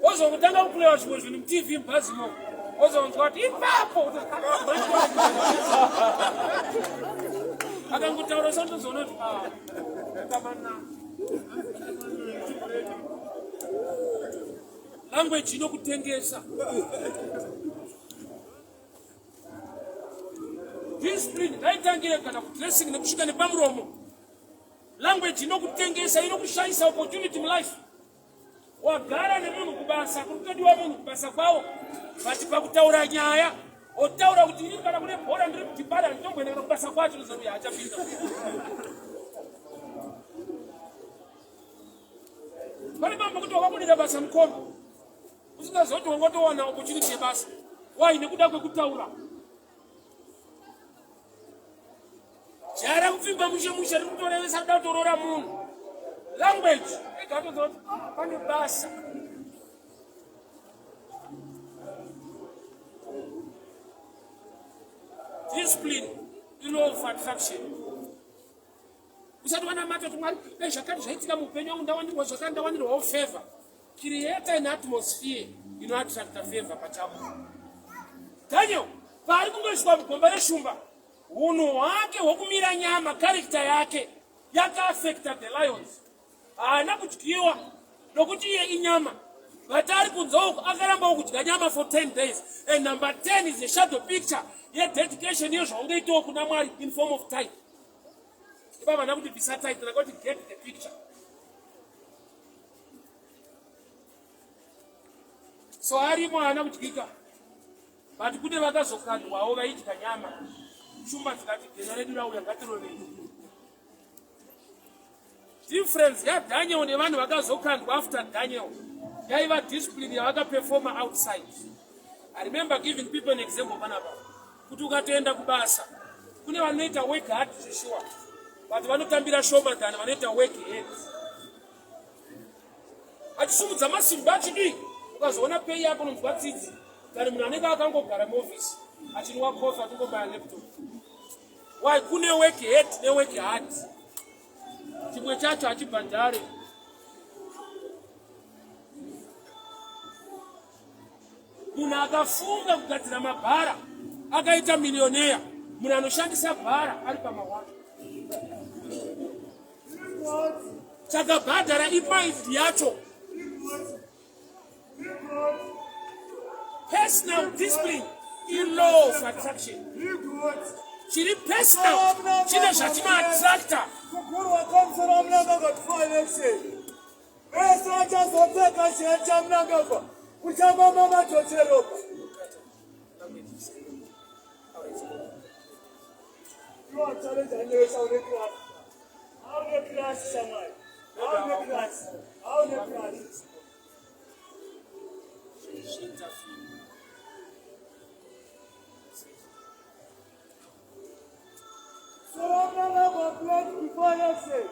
wozongotanga kupulewa zvimwe zvinhu mutv mubhazi mo wozonzwa kuti ipapo akangotaura sandozoona kuti ah, kamana language inokutengesa. Discipline ngaitangire kana kudressing nekusvika nepamuromo. Language inokutengesa, inokushayisa opportunity mulife. Wagara nemunhu kubasa, kuri kutodiwa munhu kubasa kwawo, but pakutaura nyaya otaura kuti ini kana kune bhora ndiri kudhibhara nditomboenda kana kubasa kwacho nozouya achapinda. Pane pamwe kuti wakabudira basa mukoma usingazoti wangotowana opportunity yebasa. Why? Nekuda kwekutaura. Jara kupfimba mushe mushe riri kutorevesa kuda kutorora munhu. Language ega toziva kuti ah, pane basa. Discipline, law of attraction. Usati wanamata kuti Mwari dai zvakati zvaitika muupenyu wangu ndawanirwa zvakati ndawanirwawo favor. Create an atmosphere inoattracta favor pachako. Daniel paari kungoiswa mugomba reshumba, hunhu hwake hwokumira nyama, character yake yakaafecta the lions. Haana kudyiwa nokuti iye inyama but ari kunze uku akarambawo kudya nyama for 10 days and number 10 is a shadow picture yededication yezvaungaitawo kuna Mwari in form of tithe. Ipa vana kuti bvisa tithe nakoti get the picture. So arimo haana kudyika but kune vakazokandwawo vaidya nyama shumba dzikati gena redu rauya ngatirovei. Difference yaDaniel nevanhu vakazokandwa after Daniel yaiva discipline yavakaperforma outside. I remember giving people an example panapa kuti ukatoenda kubasa kune vanoita work hard zveshuwa but vanotambira shoma than vanoita work hard. Achisumudza masimba achidii ukazoona pay yako unonzwa tsitsi than munhu anenge akangogara muoffice achinwa coffee achingobaya laptop. Why kune work hard ne work hard. Chimwe chacho hachibhadhare. Munhu akafunga kugadzira mabhara akaita millionaire, munhu anoshandisa bhara ari pamawani. Chakabhadhara imind yacho. Personal discipline i-law of attraction. Chiri personal chine zvatinoattracta. Vese vachazopfeka chiya chaMnangagwa kuchamama machocheropa. You are challenge anewesa une crash. Haune crash shamwari. Haune crash. Haune crash. Soro pledge before election.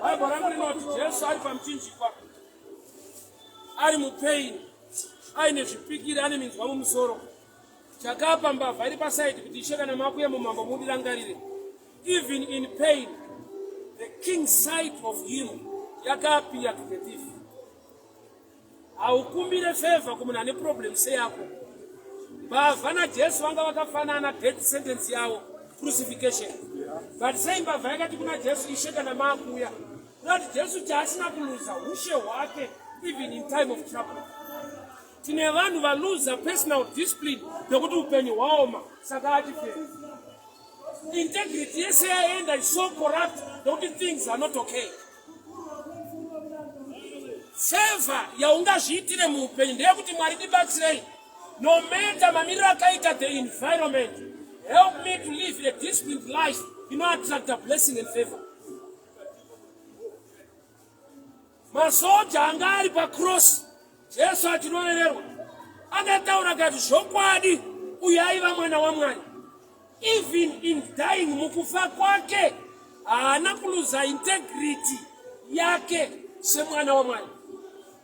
Bible rangu rinoti Jesu ari pamuchinjikwa ari mupain aine zvipikiri ane minzwa mumusoro chakapa mbavha iri pasaidi kuti ishe kana makuya mumambo mudirangarire Even in pain, the king side of him yakaappear to the thief. Haukumbire favor kumunhu ane problem seyako. Mbavha naJesu vanga vakafanana death sentence yavo crucifixion. But sei mbavha yakati kuna Jesu ishe kana maakuuya. Kunati Jesu chaasina kuluza ushe hwake even in time of trouble. Tine vanhu valuza personal discipline nekuti upenyu hwaoma saka atiferi. Integrity yese yaenda is so corrupt nekuti things are not okay. Favor yaungazviitire muupenyu ndeyekuti Mwari ndibatsirei. No matter mamiriro akaita the environment, help me to live a disciplined life inoattracta blessing and favor. Masoja anga ari pacross Jesu achirovererwa akataura kati zvokwadi uyu aiva mwana waMwari. Even in dying, mukufa kwake haana kuluza integrity yake semwana waMwari.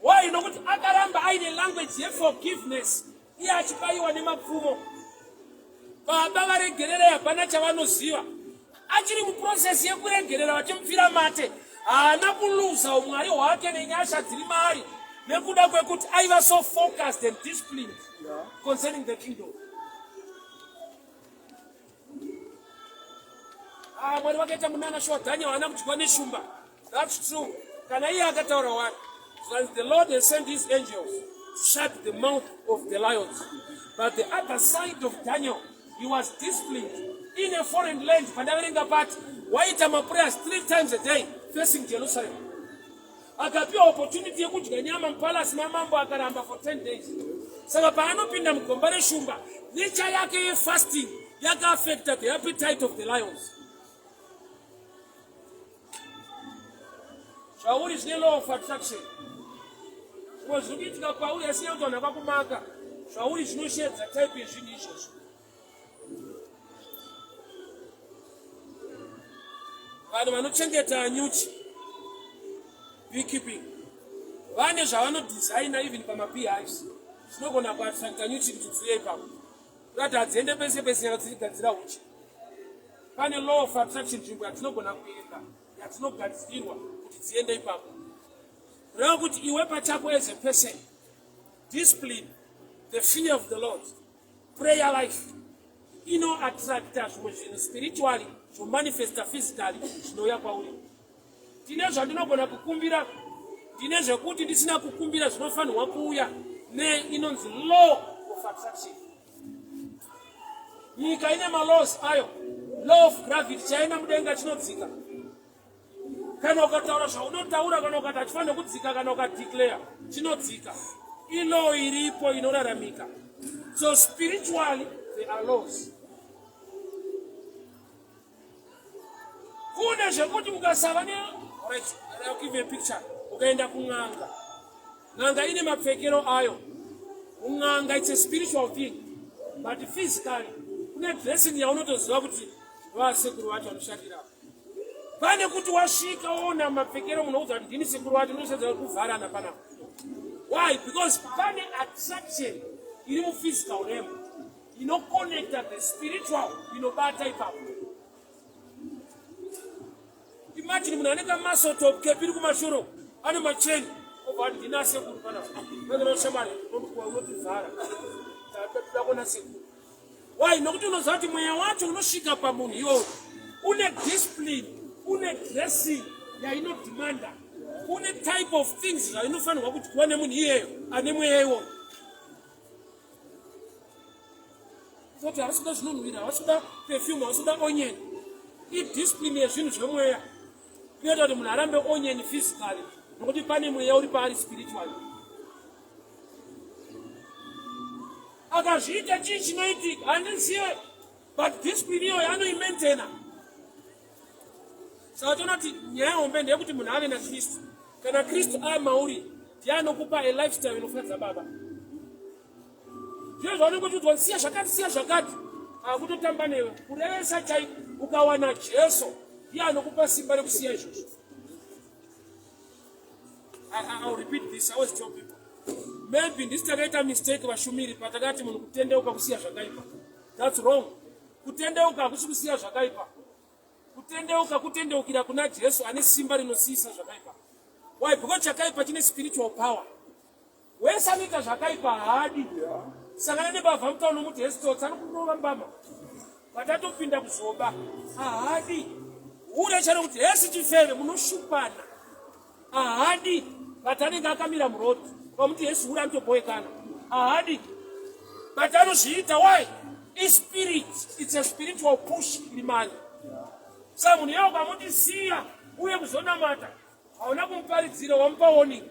Why? Nokuti akaramba aine language yeforgiveness iye achibayiwa nemapfumo. Baba varegererei, hapana chavanoziva. Achiri muprocess yekuregerera vachimupfira mate, haana kuluza umwari hwake nenyasha dziri maari nekuda kwekuti aiva so focused and disciplined concerning the kingdom. Ah, Mwari vakaita munana shuwa Daniel haana kudyiwa neshumba. That's true. Kana iye akataura wani. So the Lord has sent his angels to shut the mouth of the lions. But the other side of Daniel, he was disciplined in a foreign land. Pandaverenga pati, waita maprayers 3 times a day facing Jerusalem. Akapiwa opportunity yekudya nyama mupalasi mamambo akaramba for 10 days. Saka paanopinda mugomba reshumba, nature yake yefasting yakaafecta the appetite of the lions. Zvauri zvine law of attraction. Zvimwe zviri kuitika kwauri asi kuti vanhu vakakumaka. Zvauri zvinoshedza type yezvinhu izvozvo. Vanhu vanochengeta nyuchi, beekeeping, vane zvavanodesigna even pamabeehives zvinogona kuattracta nyuchi kuti dziuye ipapo. Kuti hadziende pese pese nyaka dzichigadzira uchi. Pane law of attraction nzvimbo yadzinogona kuenda yadzinogadzirwa kuti dziende ipapo. Kureva kuti iwe pachako as a person, discipline, the fear of the Lord, prayer life inoattracta zvimwe zvinhu spiritually zvomanifesta physically zvinouya kwauri. Ndine zvandinogona kukumbira, ndine zvekuti ndisina kukumbira zvinofanirwa kuuya neinonzi law of attraction. Nyika ine malaws ayo, law of gravity, chaenda mudenga chinodzika. Kana ukataura zvaunotaura, kana ukati hachifanira kudzika, kana ukadeclare chinodzika. Ilaw iripo inoraramika. So spiritually there are laws. Kune zvekuti ukasava ne right, I'll give you a picture. Ukaenda kun'anga, n'anga ine mapfekero ayo. Un'anga it's a spiritual thing, but physically kune dressing yaunotoziva kuti vasekuru vacho vanoshandira. Pane kuti wasvika woona mapfekero munhu woudza kuti ndini sekuru vacho, unosedza kuvharana panapa. Why? Because pane attraction iri muphysical realm inoconnecta the spiritual inobata ipapo. Imagine munhu ane kamuscle top kepiri kumashure ane macheni obva ati ndina sekuru panapa. Shamwari unotivhara toda kuona sekuru. Why? Nokuti unoziva kuti mweya wacho unosvika pamunhu iwowo une discipline, une dressing yainodemanda, une type of things zvainofanirwa kudyiwa nemunhu iyeyo ane mweya iwoyo. Soti havasi kuda zvinonhuhwira, havasi kuda perfume, havasi kuda onion. Idiscipline yezvinhu zvemweya inoita kuti munhu arambe onion physically nokuti pane mweya uri paari spiritually. Akazviita chii chinoitika handizive, but discipline iyoyo anoimaintaina. Saka toona kuti nyaya hombe ndeyekuti munhu ave naKristu. Kana Kristu ava mauri, ndiye anokupa a lifestyle inofadza Baba. Zviro zvaunenge uchiudzwa siya zvakati, siya zvakati, akutotamba newe kurevesa chaiko. Ukawana Jesu, ndiye anokupa simba rekusiya izvozvo. I'll repeat this, I always tell people. Maybe ndisi takaita mistake vashumiri patakati munhu kutendeuka kusiya zvakaipa. That's wrong. Kutendeuka hakusi kusiya zvakaipa. Kutendeuka kutendeukira kuna Jesu ane simba rinosiyisa zvakaipa. Why? Because chakaipa chine spiritual power. Wese anoita zvakaipa haadi. Sangana nebavha mutauni nomuti hesitotsi anokurova mbama. But atopinda kuzoba haadi. Hure charo kuti hesi chifeve munoshupana. Ahadi but anenge akamira muroad. Pamuti hesi hure anotobhoekana. Ahadi but anozviita. Why? Ispirit. It's a spiritual push iri mani. Saka munhu iye ukamuti siya uye kuzonamata, hauna kumuparidzira, wamupa warning.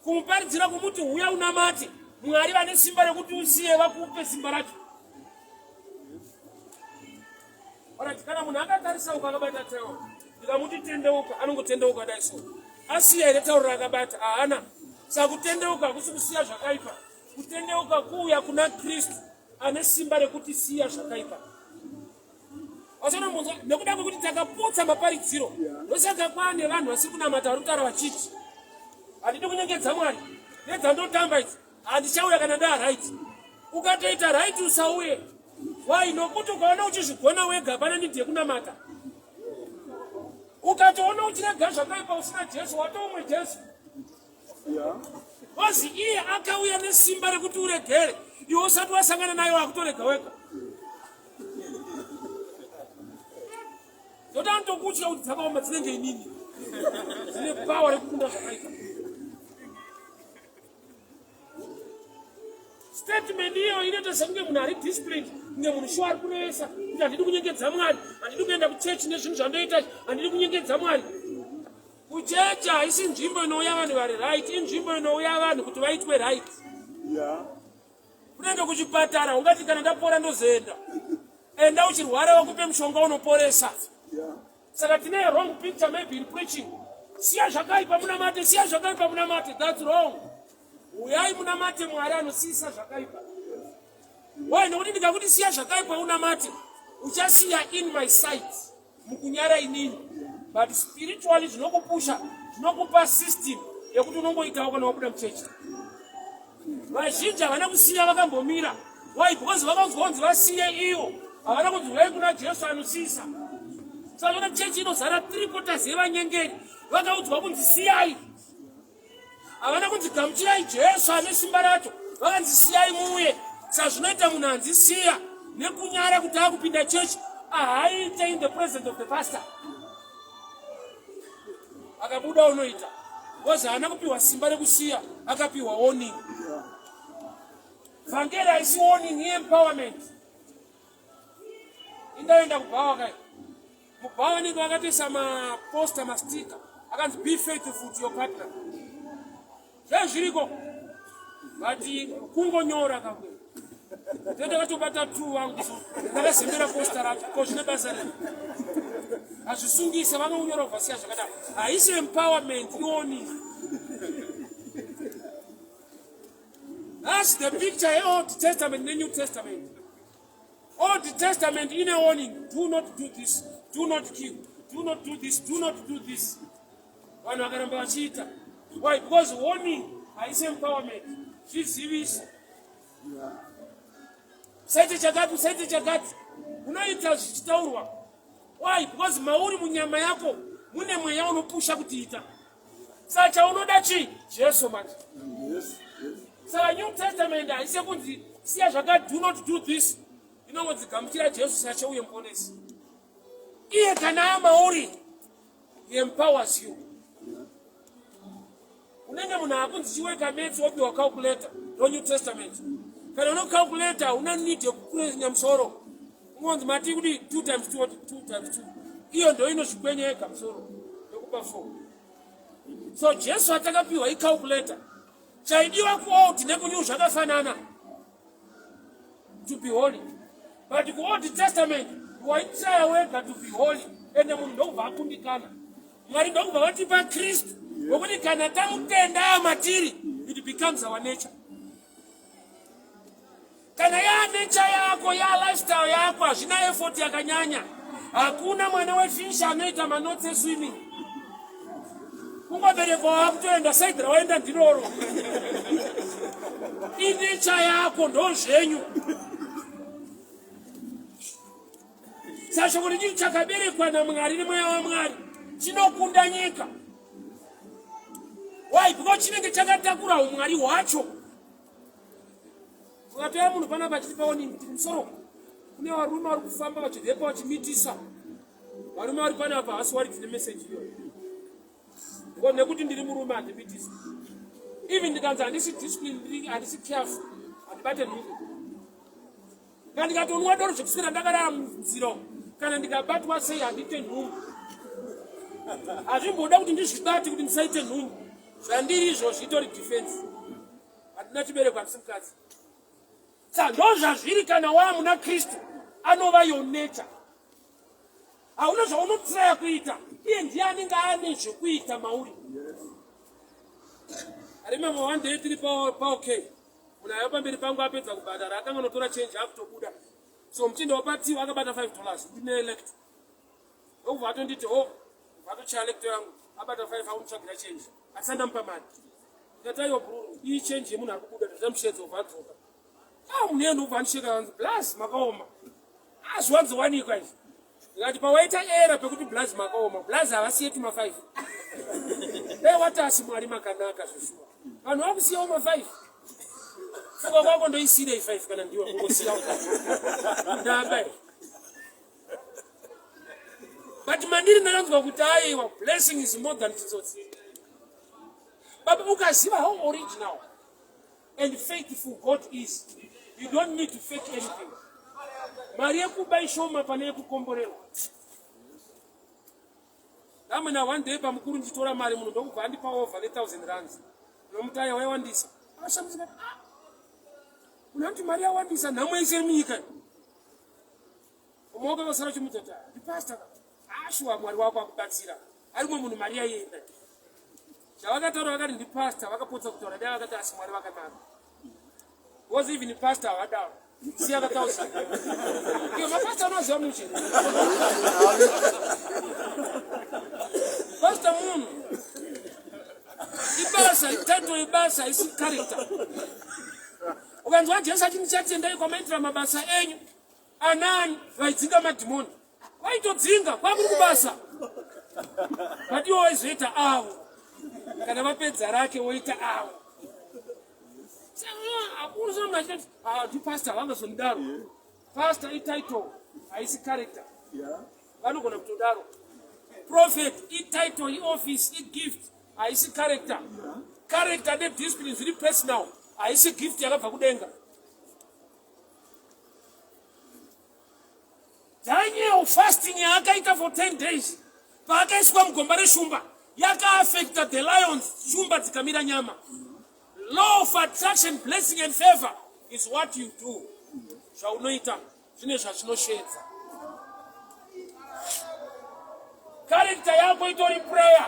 Kumuparidzira kumuti huya unamate. Mwari vane simba rekuti usiye vakupe simba racho. Alright, kana munhu akatarisa uko akabata tauro, ndikamuti tendeuka, anongotendeuka dai so. Asiya here tauro raakabata? Haana. Saka kutendeuka hakusi kusiya zvakaipa. Kutendeuka kuuya kuna Kristu ane simba rekuti siya zvakaipa. Wazvanombonzwa nekuda kwekuti takapotsa maparidziro. Ndosaka kwaane vanhu vasiri kunamata vari kutaura vachiti handidi kunyengedza Mwari nedzandotamba idzi handichauya kana ndaa right. Ukatoita right usauye. Why? Nokuti ukaona uchizvigona wega hapana need yekunamata. Ukatoona uchirega zvakaipa usina Jesu watoumwe Jesu. Kozi iye akauya nesimba rekuti uregere iwe usati wasangana naye wakutorega wega. Zvoda ndokutya kuti dzakaoma dzinenge inini dzine power rekukunda zvakaipa. Statement iyo inoita sekunge munhu ari disciplined, kunge munhu shuwa ari kurevesa kuti handidi kunyengedza Mwari, handidi kuenda kuchechi nezvinhu zvandoita, handidi kunyengedza Mwari. Kuchechi haisi nzvimbo inouya vanhu vari right, inzvimbo inouya vanhu kuti vaitwe right. Yeah. Kunenge kuchipatara ungati kana ndapora ndozoenda. Enda uchirwara wakupe mushonga unoporesa. Yeah. Saka tine wrong picture maybe in preaching. Siya zvakaipa munamate, siya zvakaipa munamate. That's wrong. Uyai munamate Mwari anosiyisa zvakaipa. Why? Nokuti ndikakuti siya zvakaipa unamate, uchasiya in my sight. Mukunyara inini. But spiritually zvinokupusha, zvinokupa system yekuti unongoitawo kana wabuda muchechi. Vazhinji havana kusiya vakambomira. Why? Because vakanzwa kunzi vasiye ivo. Havana kunzi uyai kuna Jesu anosiyisa. Saka ona chechi inozara three quarters yevanyengeri vakaudzwa kunzi siyai. Havana kunzi gamuchirai Jesu ane simba racho. Vakanzi siyai muuye. Saka zvinoita munhu anzi siya nekunyara kuti akupinda chechi ahaaite in the presence of the pastor. Akabuda unoita. Because haana kupiwa simba rekusiya, akapiwa warning. Vhangeri haisi warning, empowerment. Indaenda kubhawa kai. Mubhawa vanenge vakatoisa maposter, mastika akanzi be faithful to your partner. Zvezviriko. But kungonyora kamwe. Ndakatobata two vangu so ndakazembera poster racho ko zvine basa rei? Hazvisungise vanonyora kuvasiya zvakadaro. Haisi empowerment ioni. That's the picture yeOld Testament neNew Testament. Old Testament ine warning, do not do this, do not kill, do not do this, do not do this. Vanhu vakaramba vachiita. Why? Because warning haisi empowerment. Zvizivise. Usaite chakati, usaite chakati. Unoita zvichitaurwa. Why? Because mauri munyama yako mune mweya unopusha kuti ita. Saka chaunoda chii? Jesu manje. Yes. Yes. Saka New Testament haisi yekunzi siya zvakati do not do this. Inongonzi gamuchira Jesu sache uye muponesi. Iye kana amauri he empowers you. Unenge munhu akunzi chiweka maths wopiwa calculator no New Testament. Kana uno calculator una need yekukurenya musoro. Ungonzi mati kuti 2 times 2 2 times 2. Iyo ndo inozvikwenya yega musoro yokupa 4. So Jesu atakapiwa i calculator. Chaidiwa kuold nekunew zvakafanana. To be holy. But kuOld Testament waitraya wega to be holy ende munhu ndokubva akundikana. Mwari ndokubva vatipa Kristu wekuti kana tamutenda matiri it becomes our nature. Kana yaa nature yako yaa lifestyle yako hazvina effort yakanyanya. Hakuna mwana wefish anoita manotsi eswimming. Kungoberekwa wakutoenda side rawaenda ndiroro. Inature yako ndozvenyu. Saka shoko richiti chakaberekwa naMwari nemweya waMwari chinokunda nyika. Why? Because chinenge chakatakura umwari hwacho. Ukatouya munhu panapa achitipa warning kuti kumusoro kune varume vari kufamba vachirepa vachimitisa. Varume vari panapa hasi wari dzine message iyoyo. Because nekuti ndiri murume handimitisi. Even ndikanzi handisi discipline, handisi careful, handibate nhumbu. Kana ndikatonwa doro zvekuswera ndakarara munzira kana ndikabatwa sei handiite nhumbu. Hazvimboda kuti ndizvibate kuti ndisaite nhumbu. Zvandiri izvozvo itori defense. Handina chibereko, handisi mukadzi. Sa ndozvazviri kana waa muna Kristu, anova your nature. Hauna zvaunotraya kuita, iye ndiye anenge ane zvekuita mauri. I remember one day tiri paOK, munhu aiva pamberi pangu apedza kubhadhara, akanga notora change akutobuda. So muchinda wapatiwa akabata $5 ndine elect. Ndokubva atonditi ho, vatochaya lecto yangu, abata 5 akunotsvagira change. Asi ndamupa mari. Ndikati aiwa bro, iyi change yemunhu ari kubuda, ndamushedza obva adzoka. Ah, munhu iye ndokubva andisheka anzi blaz makaoma. Ah, zviwanzowanikwa izvi. Ndikati pawaita era pekuti blaz makaoma, blaz havasiye tuma 5. Dai wati asi Mwari makanaka zveshuwa. Vanhu vakusiyawo ma 5. Funga kwako ndoisirei 5 kana ndiwe kungosiya. Ndaba. But mandiri ndakanzwa kuti aiwa blessing is more than chitsotsi. Baba ukaziva how original and faithful God is, you don't need to fake anything. Mari yekuba ishoma pane yekukomborerwa. Ndamwena one day pamukuru ndichitora mari munhu ndokubva andipa over ne 1000 rands. Nomutaya waiwandisa. Akashamisika ah. Unoti mari yawandisa nhamo yese munyika. Umwe wake vasara chimudza kuti ndi pastor ka. Ashuwa Mwari wako akubatsira. Ari mumwe munhu mari yaienda. Zvavakataura vakati ndi pastor vakapotsa kutaura dai vakati asi Mwari vakanaka. Was even pastor havadaro. Siya katausa. Iyo mapastor anoziva mushe. Pastor munhu. Ibasa, title ibasa isi character. Ukanzwa Jesu achiti ndichatendai kwamaitira mabasa enyu. Anani vaidzinga madhimoni vaitodzinga kwakuri kubasa but iwo waizoita avo kana vapedza rake woita avo ndipastor vangazondidaro pastor ititle haisi character vanogona kutodaro prophet ititle ioffice igift haisi character character nediscipline zviri personal haisi gift yakabva kudenga Daniel fasting yaakaita for 10 days paakaiswa mugomba reshumba yakaafecta the lions, shumba dzikamira nyama. Law of attraction, blessing and favor is what you do. Zvaunoita zvine zvazvinoshedza. Character yako itori prayer.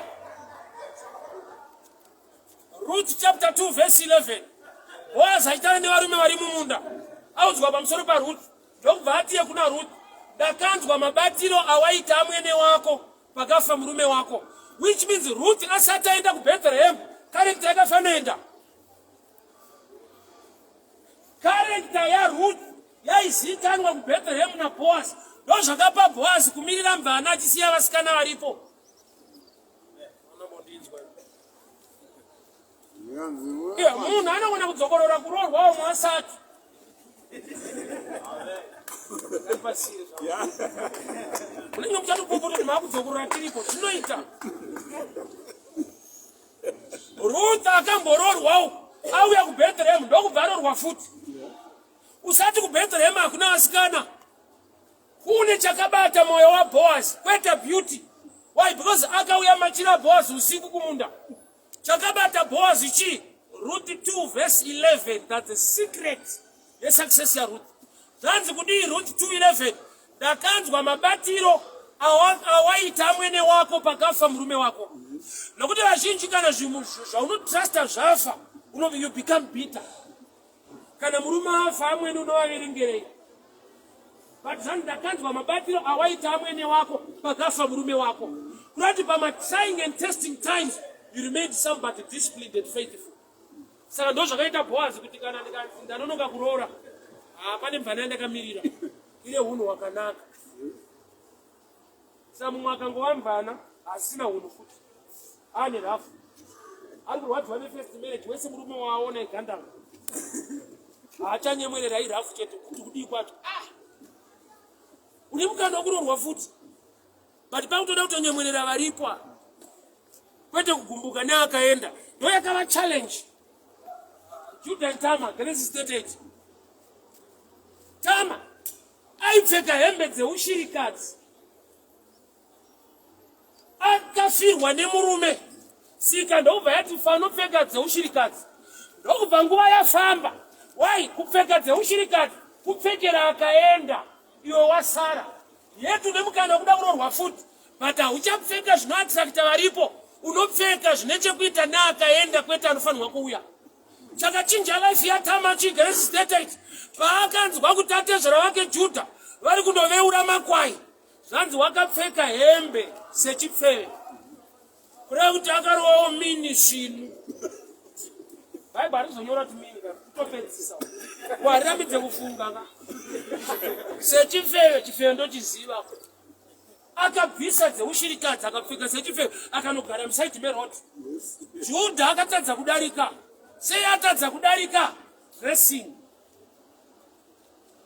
Ruth chapter 2 verse 11. Boaz achitana nevarume vari mumunda audzwa pamusoro paRuth ndokubva atiye kuna Ruth, ndakanzwa mabatiro awaita amwene wako pakafa murume wako, which means Ruth asati aenda kuBethlehem character yakafanoenda. Character yaRuth yaizivikanwa kuBethlehem naBoaz, ndozvakapa Boaz kumirira mvana achisiya vasikana varipo. Munhu anogona kudzokorora kuroorwa umwe asati unenge muchatopopota kuti maakudzokorora tiripo zvinoita. Ruth akamboroorwawo auya kuBethlehem ndokubva aroorwa futi. Usati kuBethlehem hakuna vasikana. Kune chakabata moyo waBoaz kwete beauty. Why? Because akauya machira Boaz usiku kumunda. Chakabata Boaz chii? Ruth 2 verse 11. That's the secret yesuccess yaRuth. Zvanzi kudii Ruth 2:11? Ndakanzwa mabatiro awaita amwene wako pakafa murume wako. Nokuti vazhinji kana zvinhu zvaunotrusta zvafa, you become bitter. Kana murume afa amwene unovaverengerei? But zvanzi ndakanzwa mabatiro awaita amwene wako pakafa murume wako. Kurati pama trying and testing times you remained somebody disciplined and faithful. Saka ndo zvakaita Boaz kuti kana ndikanzi ndanonoka kuroora, pane mvana yandakamirira ine hunhu hwakanaka. Saka mumwe akangova mvana asina hunhu futi ane rafu ari kurwadziwa nefirst marriage wese murume waaona igandanga haachanyemwerera irafu chete kuti kudii kwacho. Une mukana wekuroorwa futi but pakutoda kutonyemwerera varipo kwete kugumbuka neakaenda. Ndo yakava challenge Judah and Tamar, Genesis 38. Tamar aipfeka hembe dzeushirikadzi, akafirwa nemurume, sika ndobva yati fanopfeka dzeushirikadzi. Ndokubva nguva yafamba. Why? Kupfeka dzeushirikadzi kupfekera akaenda iwe wasara. Yetu nemukana wekuda kuroorwa futi but hauchapfeka zvinoatrakta varipo, unopfeka zvine chekuita neakaenda kwete anofanirwa kuuya. Chakachinja life yaTama chiGenesis 38 paakanzwa kuti atezvara vake Juda vari kundoveura makwai, zvanzi wakapfeka hembe sechipfeve, kureva kuti akarowawo mini svinu. Bhaibheri harizonyora kuti mini ka kutopedzisa warirambidze kufunga ka sechipfeve, chipfeve ndochiziva. Akabvisa dzeushirikadzi akapfeka sechipfeve akanogara musaidi meroad. Judha akatadza kudarika. Sei atadza kudarika? Dressing.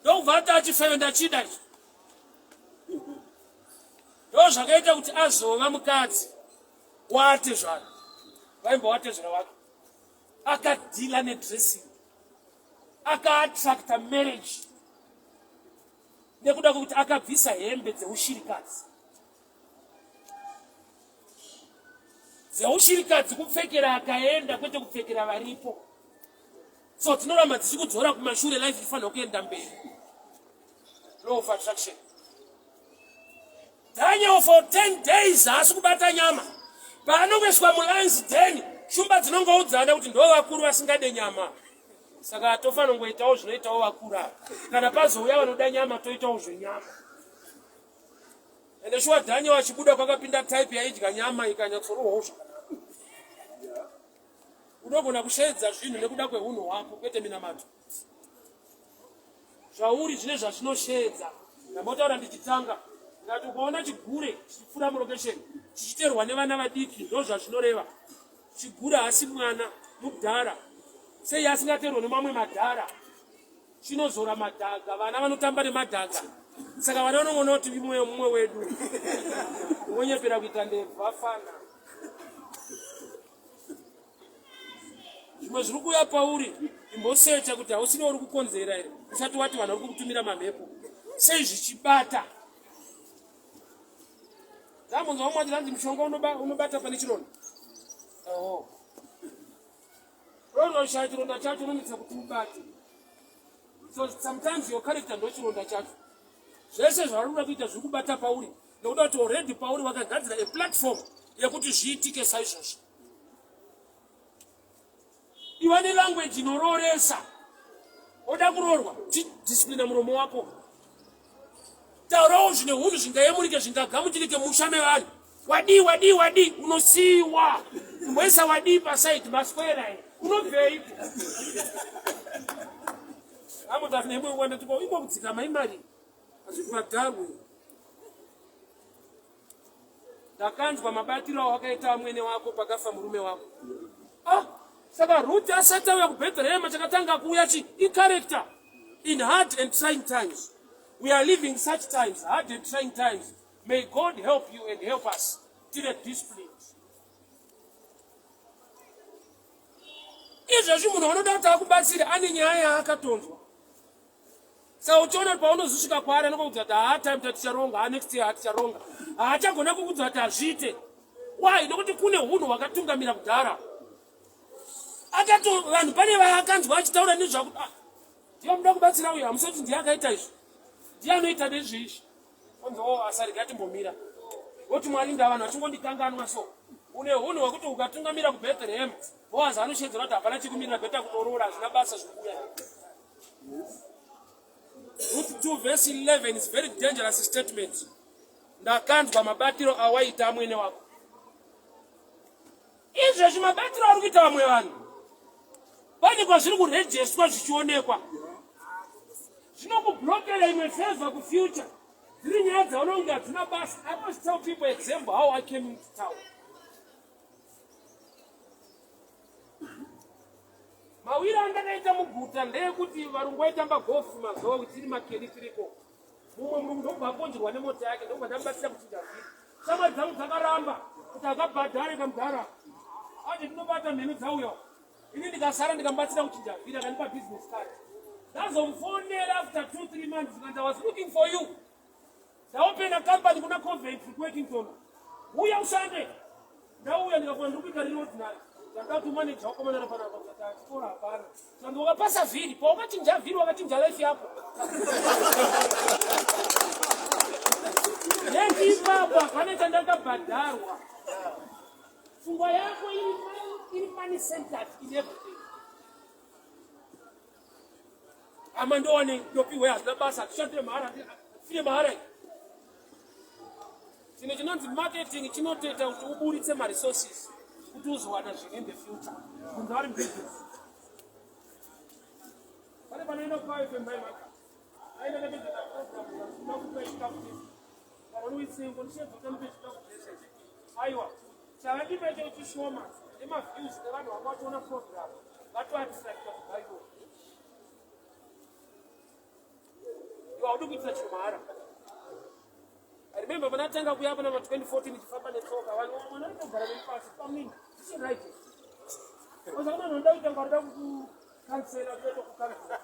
Ndokubva ati achifeve ndachida ichi. Ndo zvakaita kuti azova mukadzi waatezvara. Vaimba watezvara wake. Akadhila nedressing. Akaattracta marriage. Nekuda kwekuti akabvisa hembe dzeushirikadzi. Dzeushirikadzi kupfekera akaenda kwete kupfekera varipo. So tinoramba tichikudzora kumashure, life ifanira kuenda mberi. Law of attraction. Daniel for 10 days haasi kubata nyama. Paanongoiswa mulions den, shumba dzinongoudzana kuti ndo vakuru vasingade nyama. Saka tofanira kungoitawo zvinoitawo vakuru ava. Kana pazouya vanoda nyama toitawo zvenyama. Ende shuwa Daniel achibuda kwakapinda type yaidya nyama ikanyatsorohwawo zvakanaka. Unogona kusheedza zvinhu nekuda kwehunhu hwako kwete minamato. Zvauri zvine zvazvinosheedza. Ndambotaura ndichitanga ndikati ukaona chigure chichipfuura mulokesheni chichiterwa nevana vadiki ndozvazvinoreva. Chigure haasi mwana, mudhara. Sei asingaterwe nemamwe madhara? Chinozora madhaga, vana vanotamba nemadhaga. Saka vana vanongoona kuti mumwe mumwe wedu. Ungonyepera kuita ndebvu afana. Zvimwe zviri kuuya pauri imbosecha kuti hausiri uri kukonzera here usati wati vanhu vari kukutumira mamhepo. Sei zvichibata? Ndambonzwa vamwe vachiti hanzi mushonga unobata pane chironda. Oho. Unoshaya chironda chacho unonetsa kuti ubate. So sometimes your character ndochironda chacho. Zvese zvauri kuda kuita zviri kubata pauri nekuda kuti already pauri wakagadzira a platform yekuti zviitike saizvozvo. Iva nelanguage inorooresa. Oda kuroorwa, chidisciplina muromo wako. Taurawo zvine hunhu zvingayemurike zvingagamuchirike musha mevanhu. Wadii wadii wadii unosiiwa. Kumboisa wadii pasaidi maswera here. Unobveiko? Ambo iko kudzikama imari. Hazvibhadharwe. Ndakanzwa mabatiro awakaita amwene wako pakafa murume wako. Ah, saka Ruth asati auya kuBethlehem chakatanga kuuya chi icharacter in hard and trying times. We are living such times, hard and trying times. May God help you and help us tive disciplined. Izvezvi munhu anoda kuti akubatsire ane nyaya yaakatonzwa. Saka uchiona kuti paunozosvika kwaari anokuudza kuti haa time taticharonga, haa next year haticharonga. Haachagona kukuudza kuti hazviite. Why? Nokuti kune hunhu hwakatungamira kudhara. Akato vanhu pane vaakanzwa achitaura nezvakuti ah, ndiye muda kubatsira uyu, hamusati ndiye akaita izvi. Ndiye anoita nezveizvi. Onzi oh asarega timbomira. Woti Mwari nda vanhu vachingondikanganwa so. Une hunhu hwekuti ukatungamira kuBethlehem, Boaz anoshedzera kuti hapana chekumirira beta kutoroora hazvina basa zviri kuuya. Ruth 2 verse 11 is very dangerous statement. Ndakanzwa mabatiro awaita amwene wako. Izvezvi mabatiro ari kuita vamwe vanhu pane kwazviri kurejeswa zvichionekwa zvinokublokera imwe favor kufuture. Dziri nyaya dzaunonge hadzina basa. I must tell people example how I came into town. Mawiro andakaita muguta ndeyekuti varungu vaitamba golf mazuva kuti tiri makeni tiriko. Mumwe murungu ndokubva akonzerwa nemota yake ndokubva ndamubatsira kuchinja vhiri. Shamwari dzangu dzakaramba kuti akabhadhare kamudhara. Ati ndinobata mheno dzauya. Ini ndikasara ndikamubatsira kuchinja vhiri akandipa business card. Ndazomufonera after 2 3 months ndikati I was looking for you. Ndaopena company kuna Coventry kuWorkington. Uya ushande. Ndauya ndikakuwa ndiri kuita riri ordinary. Ndakati manager wakomana panapa. Chikoro hapana. Saka wakapasa vhiri, pawakachinja vhiri wakachinja life yako. Leti ipapa pane chandakabhadharwa. Pfungwa yako iri money centered in everything. Ama ndowane ndopiwe hazvina basa, tishandire mahara, tifire mahara. Chinhu chinonzi marketing chinotoita kuti uburitse maresources kuti uzowana zvinhu in the future. Kunze vari business. Pane panoenda kuPower FM mai maka. Aenda ndapedza program kuda kupa chikafu chese. Vanoisengo ndichedza kuti amupe chikafu chese. Aiwa. Chavandipa icho chishoma nemaviews evanhu vanga vachiona program vatoattracta kubva ikoko. Iwe haudi kuitira chinhu mahara. I remember panatanga kuya pana ma 2014 ichifamba netsoka vanhu vamwe vanotogara neni pasi pamini this is right. Oza kana unoda kuita ngwarida kukansela kuita kukansela.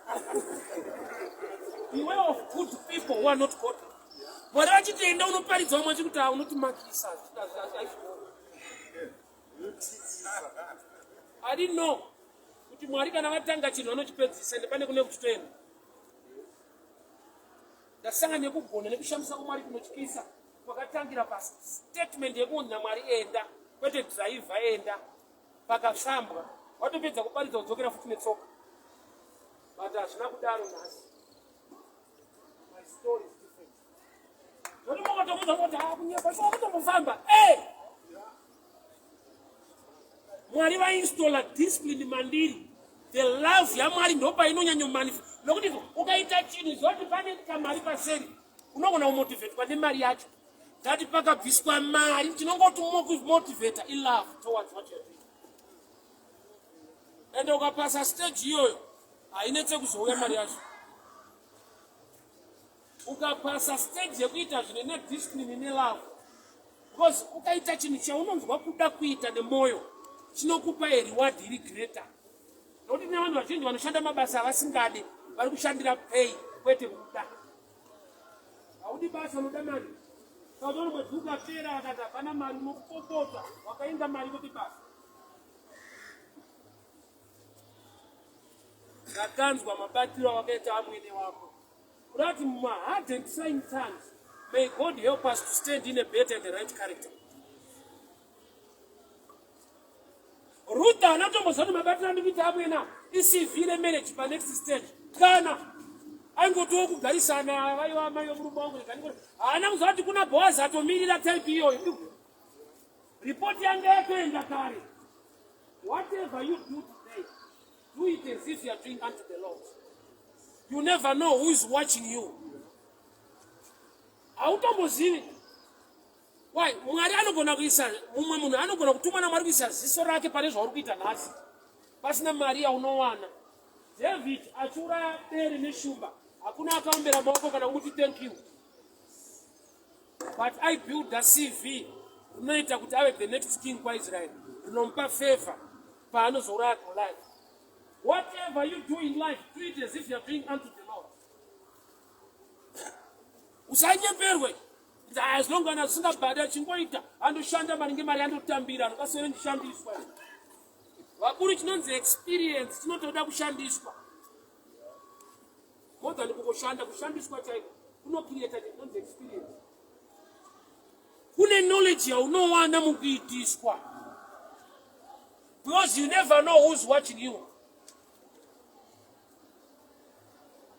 Beware of good people who are not godly. Mwari vachitenda unoparidza vamwe vachikuti ah unotimakisa I didn't know kuti Mwari kana vatanga chinhu vanochipedzisa ende pane kune kuchitoenda. Ndasangana nekugona nekushamisa kwaMwari kunotyisa kwakatangira pastatement yekunzi naMwari enda kwete driver enda pakafambwa watopedza kuparidza kudzokera futi netsoka but hazvina kudaro nhasi my story is different zvoti mokotomuza kuti hakunyepa shuwa kutombofamba e eh! Mwari vainstola discipline mandiri the love yaMwari ndopainonyanyomanif nokuti ukaita chinhu ziva kuti pane kamari paseri unogona kumotivetwa nemari yacho that pakabviswa mari tinongoti motivata ilove towards what you're doing ende ukapasa stage iyoyo hainetse kuzouya mari yacho ukapasa stage yekuita zvinhu nediscipline nelove because ukaita chinhu chaunonzwa kuda kuita nemwoyo chinokupa a reward iri greater nokuti tine vanhu vazhinji vanoshanda mabasa avasingade vari kushandira pay kwete kuda haudi basa unoda mari saka mwedzi ukapera akati hapana mari unopopota wakainga mari kwete basa ndakanzwa mabatiro awakaita amwene wako Kuda kuti mumahard and trying times, may God help us to stand in a better and the right character. Ruth haana kutomboziva kuti mabatiro andikuita amwena iCV remarriage panext stage kana aingotiwo kugarisana vaiva amai vemurume wangu rega ndingoti haana kuziva kuti kuna Boaz atomirira type iyoyo. Ripoti yanga yatoenda kare. Whatever you do today, do it as if you are doing unto the Lord. You never know who is watching you. Hautombozivi. Why? Mwari anogona kuisa mumwe munhu anogona kutumwa naMwari kuisa ziso rake pane zvauri kuita nhasi. Pasina mari yaunowana. David achiuraya bere neshumba. Hakuna akaombera maoko kana kumuti thank you. But I build a CV rinoita kuti ave the next king kwaIsrael rinomupa favor paanozouraya Goliath. Whatever you do in life, do it as if you are doing unto the Lord. Usanyeperwe. As long as usingabhadha chingoita andoshanda maringe mari andotambira anokasere ndishandiswa. Vakuru chinonzi experience chinotoda kushandiswa. More than kungoshanda kushandiswa chaiko kunocreata chinonzi experience. Kune knowledge yaunowana mukuitiswa. Because you never know who's watching you.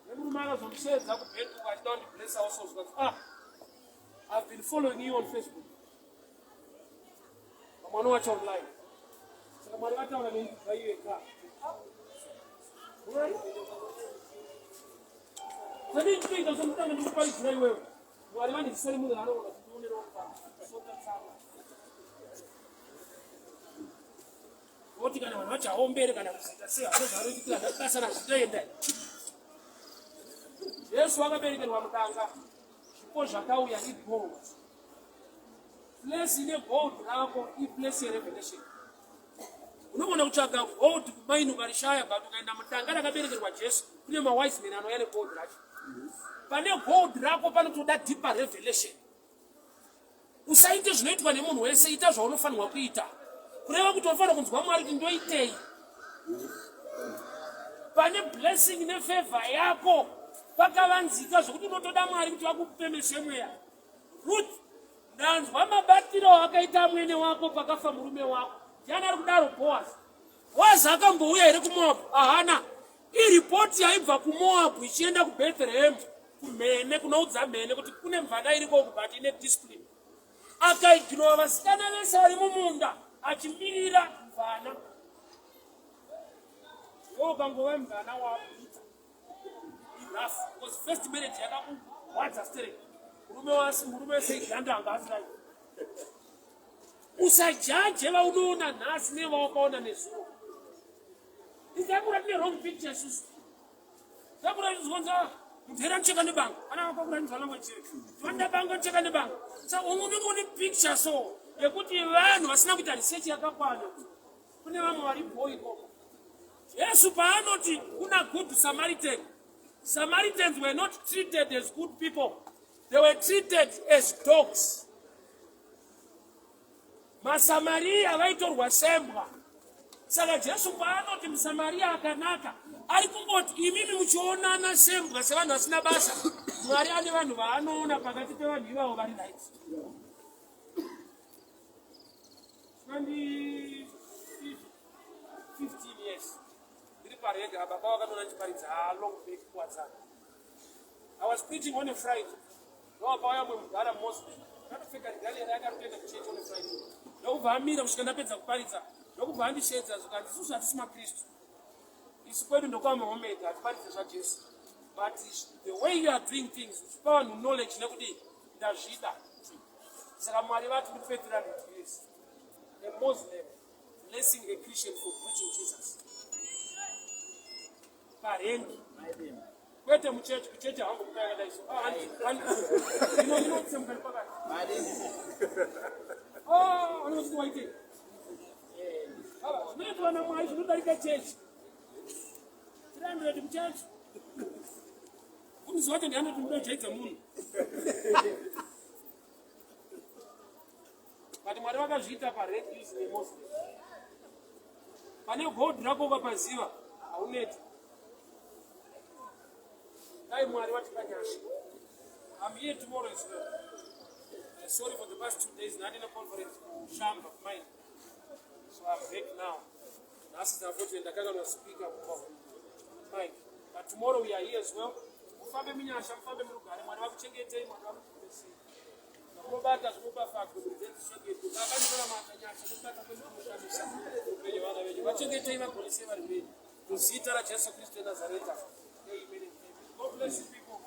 Nemurume akazondisheedza kubhenki uko achida kundiblessa also zvikanzi ah I've been following you on Facebook. Vamwe vanowacha online. Saka Mwari vataura neni kubva iwe ka. Mwari. Saka ndinoita somutanga ndikuparidzira iwewe. Mwari vandisere munhu anogona kundionerawo pano. Sota tsama. Voti kana vanhu vachaombere kana kuzoita sei havana zvavanoitira basa razvitoenda. Jesu akaberekerwa mudanga, zvipo zvakauya igold. Place ine gold rako iplace yerevelation. Unogona kutsvaga gold kumaini ukarishaya but ukaenda mudanga rakaberekerwa Jesu kune mawise men anouya negold racho. Pane gold rako panotoda deeper revelation. Usaite zvinoitwa nemunhu wese, ita zvaunofanirwa kuita. Kureva kuti unofanira kunzwa Mwari kuti ndoitei. Pane blessing nefavor yako pakavanzika zvokuti unotoda Mwari kuti vakupemese mweya. Ruth, ndanzwa mabatiro akaita mwene wako pakafa murume wako. Ndiani ari kudaro? Boaz. Boaz akambouya here kuMoab? Ahana. Iripoti yaibva kuMoab ichienda kuBethlehem kumhene kunoudza mhene kuti kune mvana iriko but ine discipline. Akaignora vasikana vese vari mumunda achimirira mvana. Iwe ukangova mvana wakuita rough because first marriage yakakurwadza sterek. Murume wasi murume wese iganda anga asina. Usajaje vaunoona nhasi nevawakaona nezuro. Isakura tine wrong picture isusu. Sakura izvonza mudhera ndicheka nebanga. Ana vakakura ndizwa language chiri. Vanoda banga ndicheka nebanga. Sa unenge une picture so yekuti vanhu vasina kuita research yakakwana. Kune vamwe vari boy ikoko. Jesu paanoti kuna good Samaritan, Samaritans were not treated as good people. They were treated as dogs. MaSamaria vaitorwa sembwa. Saka Jesu paanoti muSamaria akanaka, ari kungoti imimi muchionana sembwa sevanhu vasina basa, Mwari ane vanhu vaanoona pakati pevanhu ivavo vari right. 15 years ndiri parega, baba vakanona ndichiparidza long back kuwadzana. I was preaching on a Friday. Ndopauya mumwe mudhara Muslim. Akatopfeka regalia rake ari kuenda kuchechi on a Friday. Ndokubva amira kusvika ndapedza kuparidza. Ndokubva andishedza zvikanzi isusu hatisi maKristu. Isu kwedu ndokwaMuhammad hatiparidze zvaJesu. But the way you are doing things uchipa vanhu knowledge nekudii ndazvida. Saka Mwari vati ndikupe 300 years. A Muslim blessing a Christian for preaching Jesus. Parengi. Kwete muchechi, kuchechi hangu mukayakadai so. Ah, ino inotsemuka nepakati. Ah, anoti waite. Zvinoitwa naMwari zvinodarika chechi. 300 muchechi. Muzi wacho ndiani kuti mudojaidza munhu. But Mwari vakazviita pa red using a Muslim. Pane gold rako ukapaziva hauneti. Dai Mwari vatipa nyasha. I'm here tomorrow as well. Sorry for the past 2 days ndandine conference kushamba mine. So I'm back now. Nhasi unfortunately ndakanganwa speaker kumba mine. But tomorrow we are here as well. Mufambe munyasha, mufambe murugare. Mwari vakuchengetei, Mwari vakuponesei. Zvamunobata zvinopafadzwe mudzedzisheketo. Baba ndinoramata nyasha nokubata kwenyu kunoshamisa upenyu vana venyu. Vachengetei vagonesei vari venyu. Muzita raJesu Kristu weNazareta. Amen and amen. God bless you people.